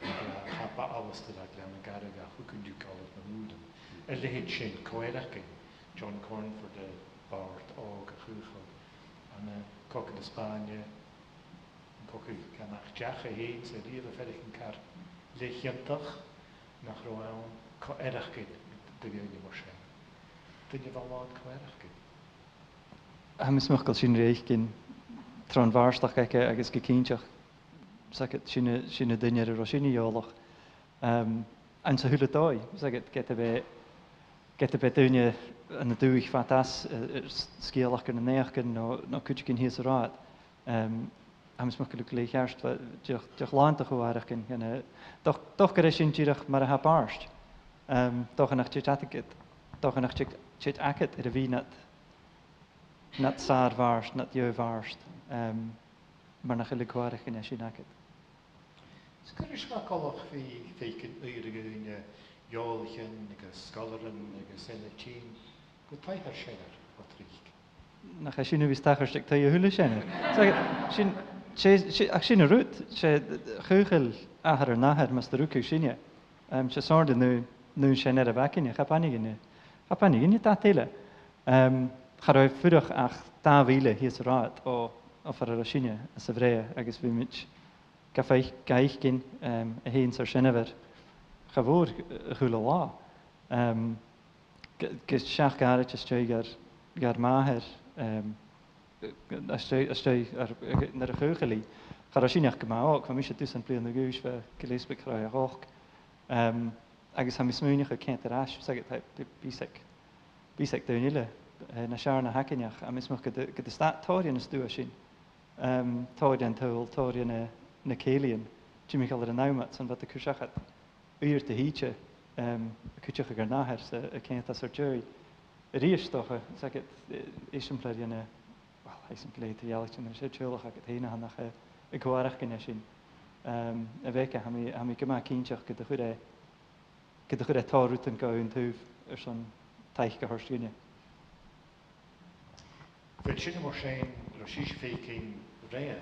tha, tha Alasdair à Gleann a' Gharraidh a' cluich an diog Alasdair nan ùrlan. A leithid sin, co-fhaireachdainn, John Cornford, eh, bàrd òg a chaochail ann an cogadh na Spàinne, an cogadh gun ach deach e fhèin, 's e a-riamh a' faireachdainn car leth-chiontach nach robh ann, co-fhaireachdainn do dhaoine mar sin. Duine a bha làn co-fhaireachdainn. Tha mi a' smaoineachadh gu bheil sinn ri fhaicinn tron bhàrdachd aige agus gu cinnteach, 's aithne dhut, sin a, sin an duine air an robh sinne eòlach. Em, anns a h-uile dòigh, 's aithne dhut, ged a bha, ged a bha daoine ann an dùthaich fad às, eh, eh, s-, sgeulachd air na naidheachdan no, no cuideigin shìos an rathad. Em, tha mi a' smaoineachadh gu bheil e glè cheart, bha, dìreach, dìreach làn de cho-fhaireachdainn, gun, eh, dòch-, dòcha gur e sin dìreach mar a tha bàrd. Em, dòcha nach tèid agad, dòcha nach tèid, tèid agad air a bhith nad, nad sàr-bhàrd, nad dheagh bhàrd, em, mur nach eil an co-fhaireachdainn sin agad. Is cuiridh sinn coltach ri fhaicinn uair a dh'aois, eh, eòlaichean agus sgoilearan agus eile a' tighinn gu taigh ar seanair, a Phatrìc. Nach e sin a bhios tachairt aig taigh a h-uile seanair. 'S aithne dhut, sin, 's e, 's e, ach sin an rud, 's e, chaochail athair ar n-athar mus do rugadh sinne. Em, 's e sort of an aon, an aon seanair a bh' againne, cha b' aithne dhuinne, cha b' aithne dhuinne dad eile. Em, cha robh e a' fuireach ach dà mhìle shìos an rathad o, o far an robh sinne anns a' bhreith, agus bhiomaid ga faic-, ga fhaicinn, em, a h-aon 's ar seanmhair cha mhòr, eh, a h-uile latha. Em, gu, gu seachd àraid às dèidh gur, gur màthair, em, às dèidh, às dèidh, ar, nuair a chaochail i, cha robh sinn ach gu math òg, bha mise dusan bliadhna a dh'aois, bha Gilleasbaig Chraoidh a h-ochd. Em, agus tha mi a' smaoineachadh ceann air ais, 's aithne dhut, bha, bha fhios aig, bha fhios aig daoine eile, eh, nas fheàrr na th' againn, ach tha mi a' smaoineachadh gun do, gun do stad tòrr dhen an stuth sin. Em, tòrr dhen t-saoghal, tòrr dhen na, na cèilidhean, timcheall air an àm ud, 's ann bha iad a' cur seachad uiread de thìde, em, a' cuideachadh ar n-athair 's a' ceangal às ar dèidh. A-rithist, 's dòcha, 's aithne dhut, eh, eisimpleir dhen, eh, well, tha fhios agam gu bheil e eadar-dhealaichte, 's e teaghlach agad fhèin a th' ann, ach, eh, a' còmhradh againn an sin. Em, a Bheca, tha mi, tha mi gu math cinnteach gun do chuir e, gun do chuir e tòrr rudan gu aon taobh airson taic a thoirt dhuinne. Bha sin mar sin, robh sibhse a' faicinn roimhe,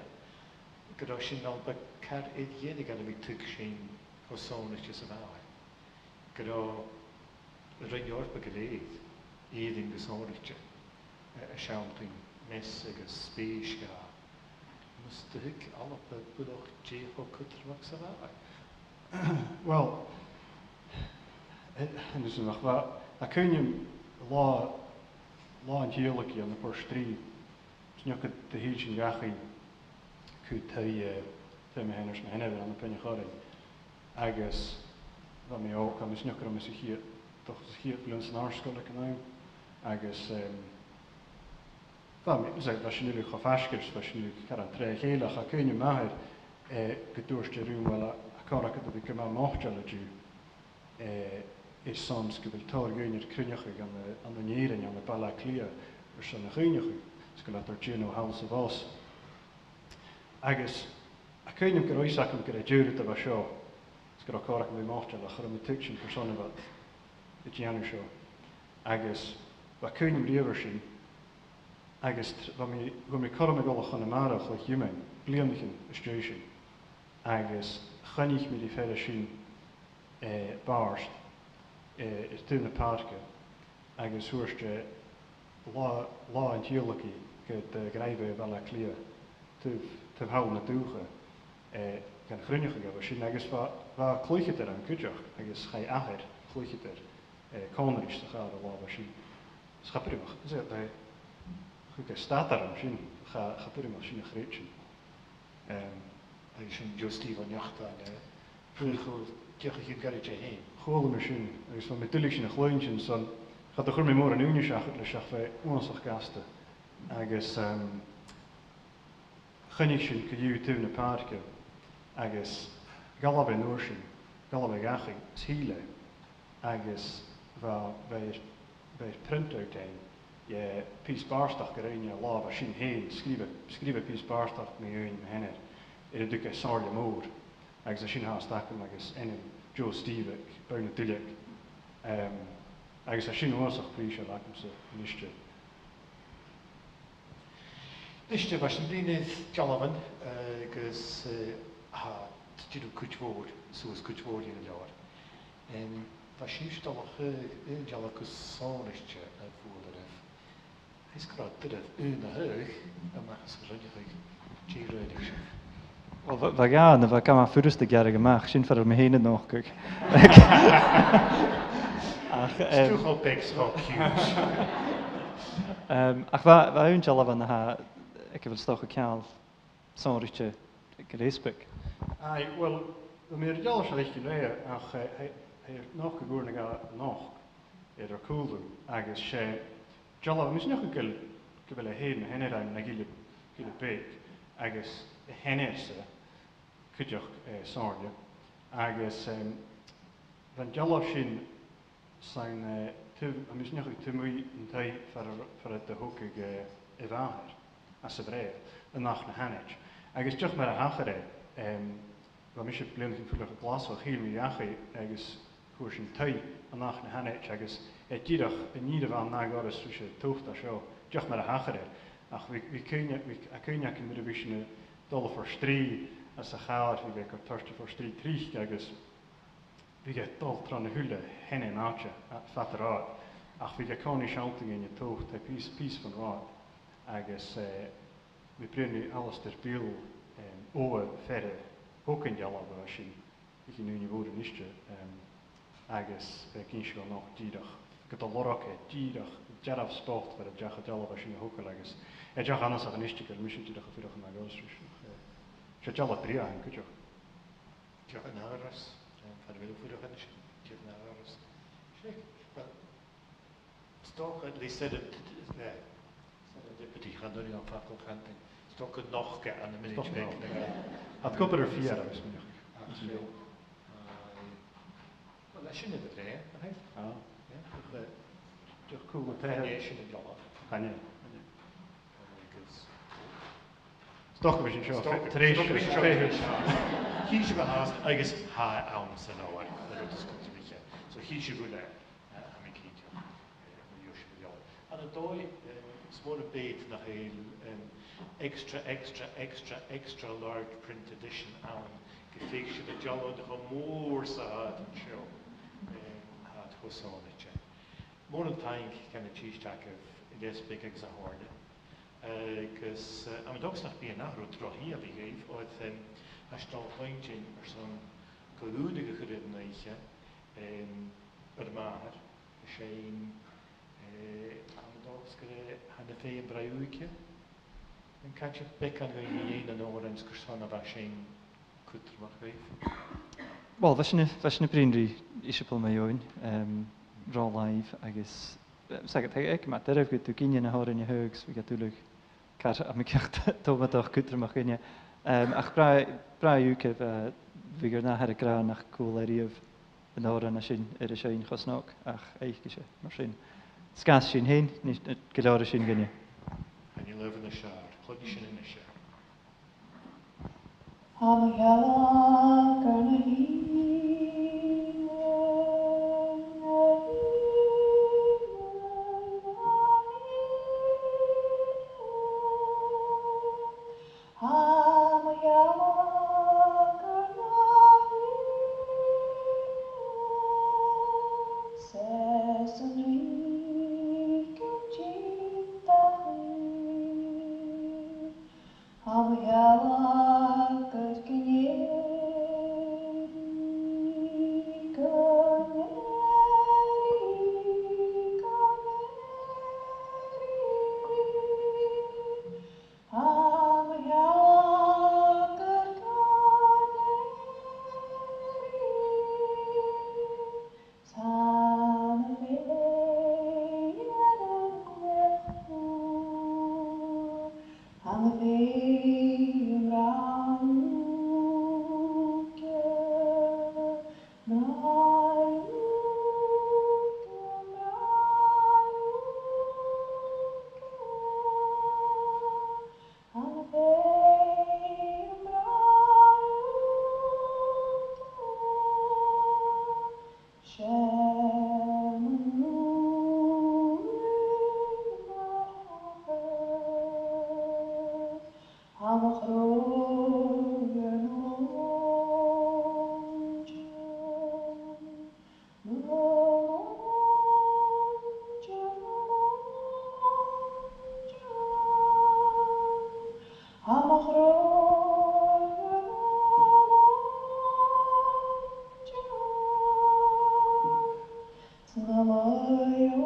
gun robh sinn a' dol a bhith car air a dhèanamh dhen a bhith a' tuigsinn cho sònraichte 's a bha e. Gun robh an Roinn Eòrpa gu lèir, Èirinn gu sònraichte, eh, a' sealltainn meas agus spèis dha. Mus do thuig Alba buileach dè cho cudromach 's a bha e. Well, eh, an uair sin, ach bha, tha cuimhn' agam latha, latha an tiodhlacaidh ann am Port Rìgh. 'S nochdadh, thill sinn dhachaigh gu taigh, eh, taigh mo sheanar 's mo sheanmhair ann am Beinn a' Churraigh. Agus bha mi òg, tha mi a' smaoineachadh gun robh mi sa chiad, dòcha sa chiad bhliadhna san àrd-sgoil aig an àm. Agus, em, bha mi, is e, bha sinn uile cho faisg air, bha sinn uile car an tràth a chèile, ach tha cuimhn' agam m' athair, eh, gun tuirt e rium, uill, tha, tha còir agad a bhith gu math moiteil an-diugh, eh, airson 's gu bheil tòrr dhaoine air cruinneachadh ann an, ann an Èirinn, ann am Baile Àtha Cliath, airson a chuimhneachadh, 's gu bheil iad air dèanamh thall 's a-bhos. Agus tha cuimhn' agam gun robh fhios agam gur e deagh rud a bha seo, 's gun robh còir agam a bhith moiteil, ach cha robh mi a' tuigsinn carson a bha iad a' dèanamh seo. Agus bha cuimhn' agam riamh air sin, agus tr-, bha mi, fhuair mi cothrom a dhol a Chonamara o chionn bliadhnaichean às dèidh sin. Agus choinnich mi ri fear an sin, eh, bàrd, eh, air taobh na pàirce, agus thuirt e, latha, latha an tiodhlacaidh, gun do dhràibh e a Bhaile Àtha Cliath taobh, taobh thall na dùthcha, eh, gan cruinneachadh a bha sin, agus bha, bha cluicheadair ann cuideachd, agus chaidh athair a chluicheadair, eh, còmhla ris sa chàr an latha sin. Is cha b' urrainn, is e, bha, chuir e stad orm sin, cha, cha b' urrainn sin a chreidsinn. Em, agus sin Joe Steve an neachtain, eh, bha e cho deacaich an goirid e fhèin. Chuala mi sin, agus bha mi duilich sin a chluinntinn, 's ann, cha do chuir mi mòran ùine seachad leis ach bha e uabhasach gasta. Agus, em, choinnich sinn co-dhiù taobh na pàirce, agus dh'fhalbh e an uair sin, dh'fhalbh e dhachaigh, is thill e. Agus bha, bha, bha printout ann, eh, pìos bàrdachd a rinn e an latha sin fhèin, sgrìobh e, sgrìobh e pìos bàrdachd mu dheidhinn mo sheanair, air an tug e Somhairle Mòr, agus tha sin fhathast agam agus ainm Joe Steve aig bonn an duilleig. Em, agus tha sin uabhasach prìseil agamsa a-niste. Nise, bha sinn a' bruidhinn air dealbhan, eh, agus, eh, tha, dìreach cuid mhòr, suas cuid mhòr dhen an leabhar. Em, bha sibhse a' dol a chur aon dealbh gu sònraichte a bhualadh oirbh. Is gun robh duine aon a thaghadh a-mach às an cruinneachadh, dè rinn sibh? Well, bha, bha dhà ann a bha gu math furasta a ghearradh a-mach, sin far a bheil mi fhèin a' nochdadh. Ach, em, 's tu cho beag 's cho cute. Em, ach bha, bha aon dealbh ann a tha, aig a bheil 's dòcha ceangal sònraichte gu Gilleasbaig. Aye, well, bha mi air dealbh seo fhaicinn roimhe, ach, eh, tha, tha e air nochdadh uair no dhà a-nochd air ar cùlaibh, agus 's e dealbh, tha mi a' smaoineachadh gu bheil, gu bheil e fhèin, mo sheanair ann, na ghille, ghille beag, agus a sheanairsa, cuideachd, eh, Somhairle, agus, em, bha an dealbh sin 's ann, eh, taobh, tha mi a' smaoineachadh taobh a-muigh an taighe far, far an do thogadh, eh, a mhàthair às a' Bhreabh, an Achadh na h-Aithnichte. Agus dìreach mar a thachair e, em, bha mise bliadhnaichean fuireach ann an Glaschu, thill mi dhachaigh agus fhuair sinn taigh an Achadh na h-Aithnichte agus, eh, dìreach an ìre mhath an ath dhoras ris an total seo, dìreach mar a thachair e. Ach bha, bha cuimhne, bha, tha cuimhne agam nuair a bha sinn a' dol a Phort Rìgh anns a' chàr, bha e a' cur toirt a Phort Rìgh tric agus bhiodh e a' dol tron a h-uile sheanair an àite, a, fad an rathaid. Ach bhiodh e an-còmhnaidh a' sealltainn dhuinn an total, pìos, pìos bhon rathad. Agus, eh, bha mi a' bruidhinn ri Alasdair Beale, em, an fhear a thog an dealbh a bha sin, bha e an-còmhnaidh mòr a-niste, em, agus bha e ag innse dhomh a-nochd dìreach do lorg e dìreach dearbh spot far an deach an dealbh sin a thogail agus e dìreach annasach an uisge air mise dìreach a' fuireach ann an Glaschu. 'S e dealbh brèagha a th' ann cuideachd. Dìreach an àras, far a bheil thu a' fuireach an sin, dìreach an àras. 'S e, well, 's dòcha le serendipity, serendipity, chan urrainn dhomh am facal chantainn. 'S dòcha nochd e ann am mionaid bheag. Tha e ag obair air feur, agus mi Ach, sin e. Well, leis sin iad a bhreith, a bheith. Ah. Yeah, but, uh, Dìreach cùl an taighe. Chan e sin an dealbh. Chan e. Agus Stoc a bhí sin seo, stoc, treis, stoc a bhí sin seo, treis. Chì sibh a-steach agus tha e ann san ábhar, le rud is cudromaiche. So chì sibh uile, eh, tha mi cinnteach, eh, mu dheidhinn sibh a leabhar. Ann an dòigh, em, is mór an beud nach eil, em, extra, extra, extra, extra large print edition ann, gu faic sibh an dealbh cho mòr 's a tha iad an seo, em, tha iad cho sònraichte. Mòran taing, a Sheumais, a-rithist agaibh, a Leòdhas Bhig agus a Shomhairle. Agus, eh, tha mi an dòchas nach bi an ath rud ro thrivial dhuibh, oir, em, tha sinn a' dol a chluinntinn airson co-dhùnadh a chur air an oidhche, em, ar màthair, a' seinn, eh, tha mi an dòchas gur e Hannah Fay am Bràigh Ùige. An càit am beagan dhuinn a dhèanamh an òrain 's carson a bha sin cudromach dhuibh? Well, bha sinn, bha sinn a' bruidhinn ri Iseabail Mac Eòin, em, ro làimh agus, em, 's aithne dhut, tha e gu math doirbh gu bheil gin de na h-òrain a th' ann agus bha e duilich car a bha mi ceart, tha mi an dòchas cudromach dhuinne. Em, ach Bràigh, Bràigh Ùige, eh, bhiodh e nar n-athair ag ràdh nach cuala e riamh an t-òran sin air a seinn cho snog, ach fhaic sibh e, mar sin. 'S gu bheil sinn fhèin, nì, gu leòr a sin dhuinne. Chan eil e nas fheàrr, cluinnidh sinn a-nis e. Am gealach ar na h-ìre, am gealach ar na h-ìre, 's e san rìg a tha dachaigh. Am gealach ar gin èirigh, gin èirigh, gin èirigh. Am gealach ar gin èirigh, 's ann a bheidh an cleachdadh, ann a bheidh am Bràigh Ùige, am Bràigh Ùige, am Bràigh Ùige. Am beidh am Bràigh Ùige, seann ùr màthair, am chrodh air na lòintean?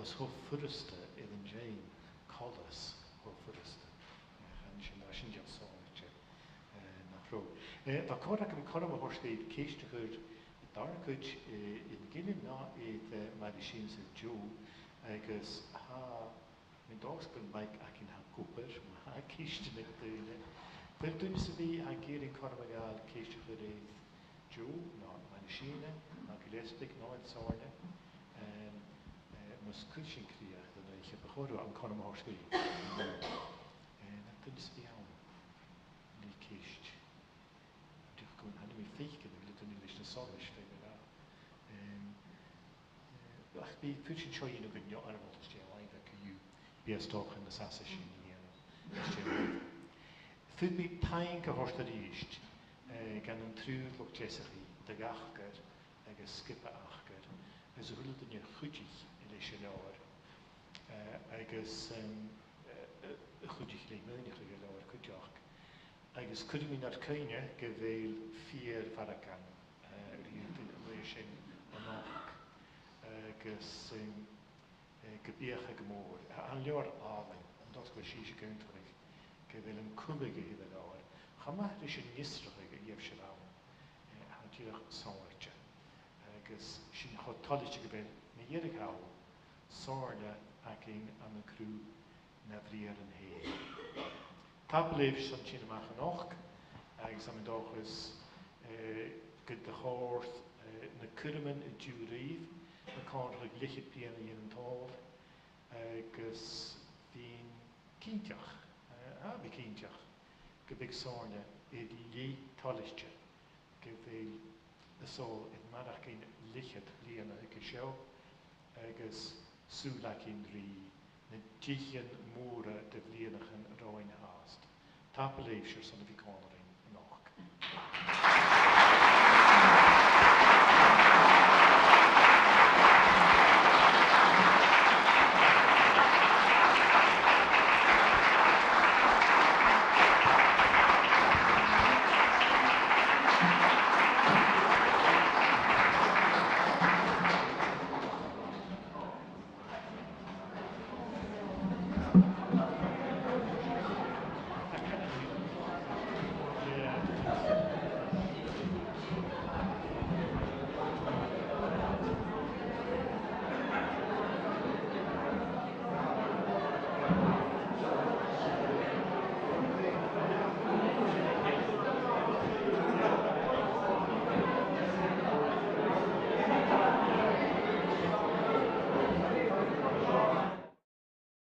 Is cho furasta air an deidhinn, coltas cho furasta. Eh, chan eil sin, tha sin dìreach sònraichte, eh, nach robh. Eh, bha còir agam cothrom a thoirt dhuibh ceist a chur, an dàrna cuid, eh, air na gillean no air, eh, Màiri Sìne 's air Joe, agus tha mi an dòchas gu bheil mic againn a tha ag obair, ma tha ceistean aig daoine. A bheil duine sam bith a tha ag iarraidh cothrom a ghabhail ceist a chur air Joe, no Màiri Sìne, no Gilleasbaig, no an Sòrna, em, eh, mus cuir sinn crìoch air an oidhche, bu chòir dhomh an cothrom a thoirt dhuibh. Eh, a bheil duine sam bith ann le ceist? Dìreach gun, chan eil mi a' faicinn a bheil duine leis na solas, feumaidh mi ràdh. Em, eh, ach bidh, faodaidh sinn seo a dhèanamh gu neo-fhoirmeil às dèidh làimh, co-dhiù, bidh e 's dòcha nas fhasa sin a dhèanamh às dèidh làimh. Faodaidh mi taing a thoirt a-rithist, eh, dhan an triùir luchd-deasachaidh, do dh'Acair agus sgioba Acair, agus a h-uile duine a chuidich leis an leabhar, eh, agus, em, eh, eh, a chuidich le maoineachadh an leabhair cuideachd. Agus cuiridh mi nur cuimhne gu bheil fìor mhargaidhean, eh, riamh an uair sin a-nochd, agus, em, eh, ge b' e gu mòr. Tha an leabhar àlainn, an dòchas gu bheil sibhse ag aontachadh gu bheil an cumadh a th' air an leabhar, cho math ris an fhiosrachadh a gheibh sibh ann, eh, tha e dìreach sònraichte. Agus sinn cho toilichte gu bheil mu dheireadh thall Sòrna againn ann an cruth na briathran fhèin. Tapadh leibh airson tighinn a-mach a-nochd, agus tha mi an dòchas, eh, gun do chòrd, eh, na cuirmean an-diugh ribh, na còmhradh leth-cheud bliadhna o thall, agus bhithinn cinnteach, eh, a, bhithinn cinnteach gum biodh Sòrna air leth toilichte gu bheil a' sòl air maireachdainn leth-cheud bliadhna aige seo, agus sùil againn ri na deichean mòra de bhliadhnaichean romhainn fhathast. Tapadh leibhse airson a bhith còmhla rinn.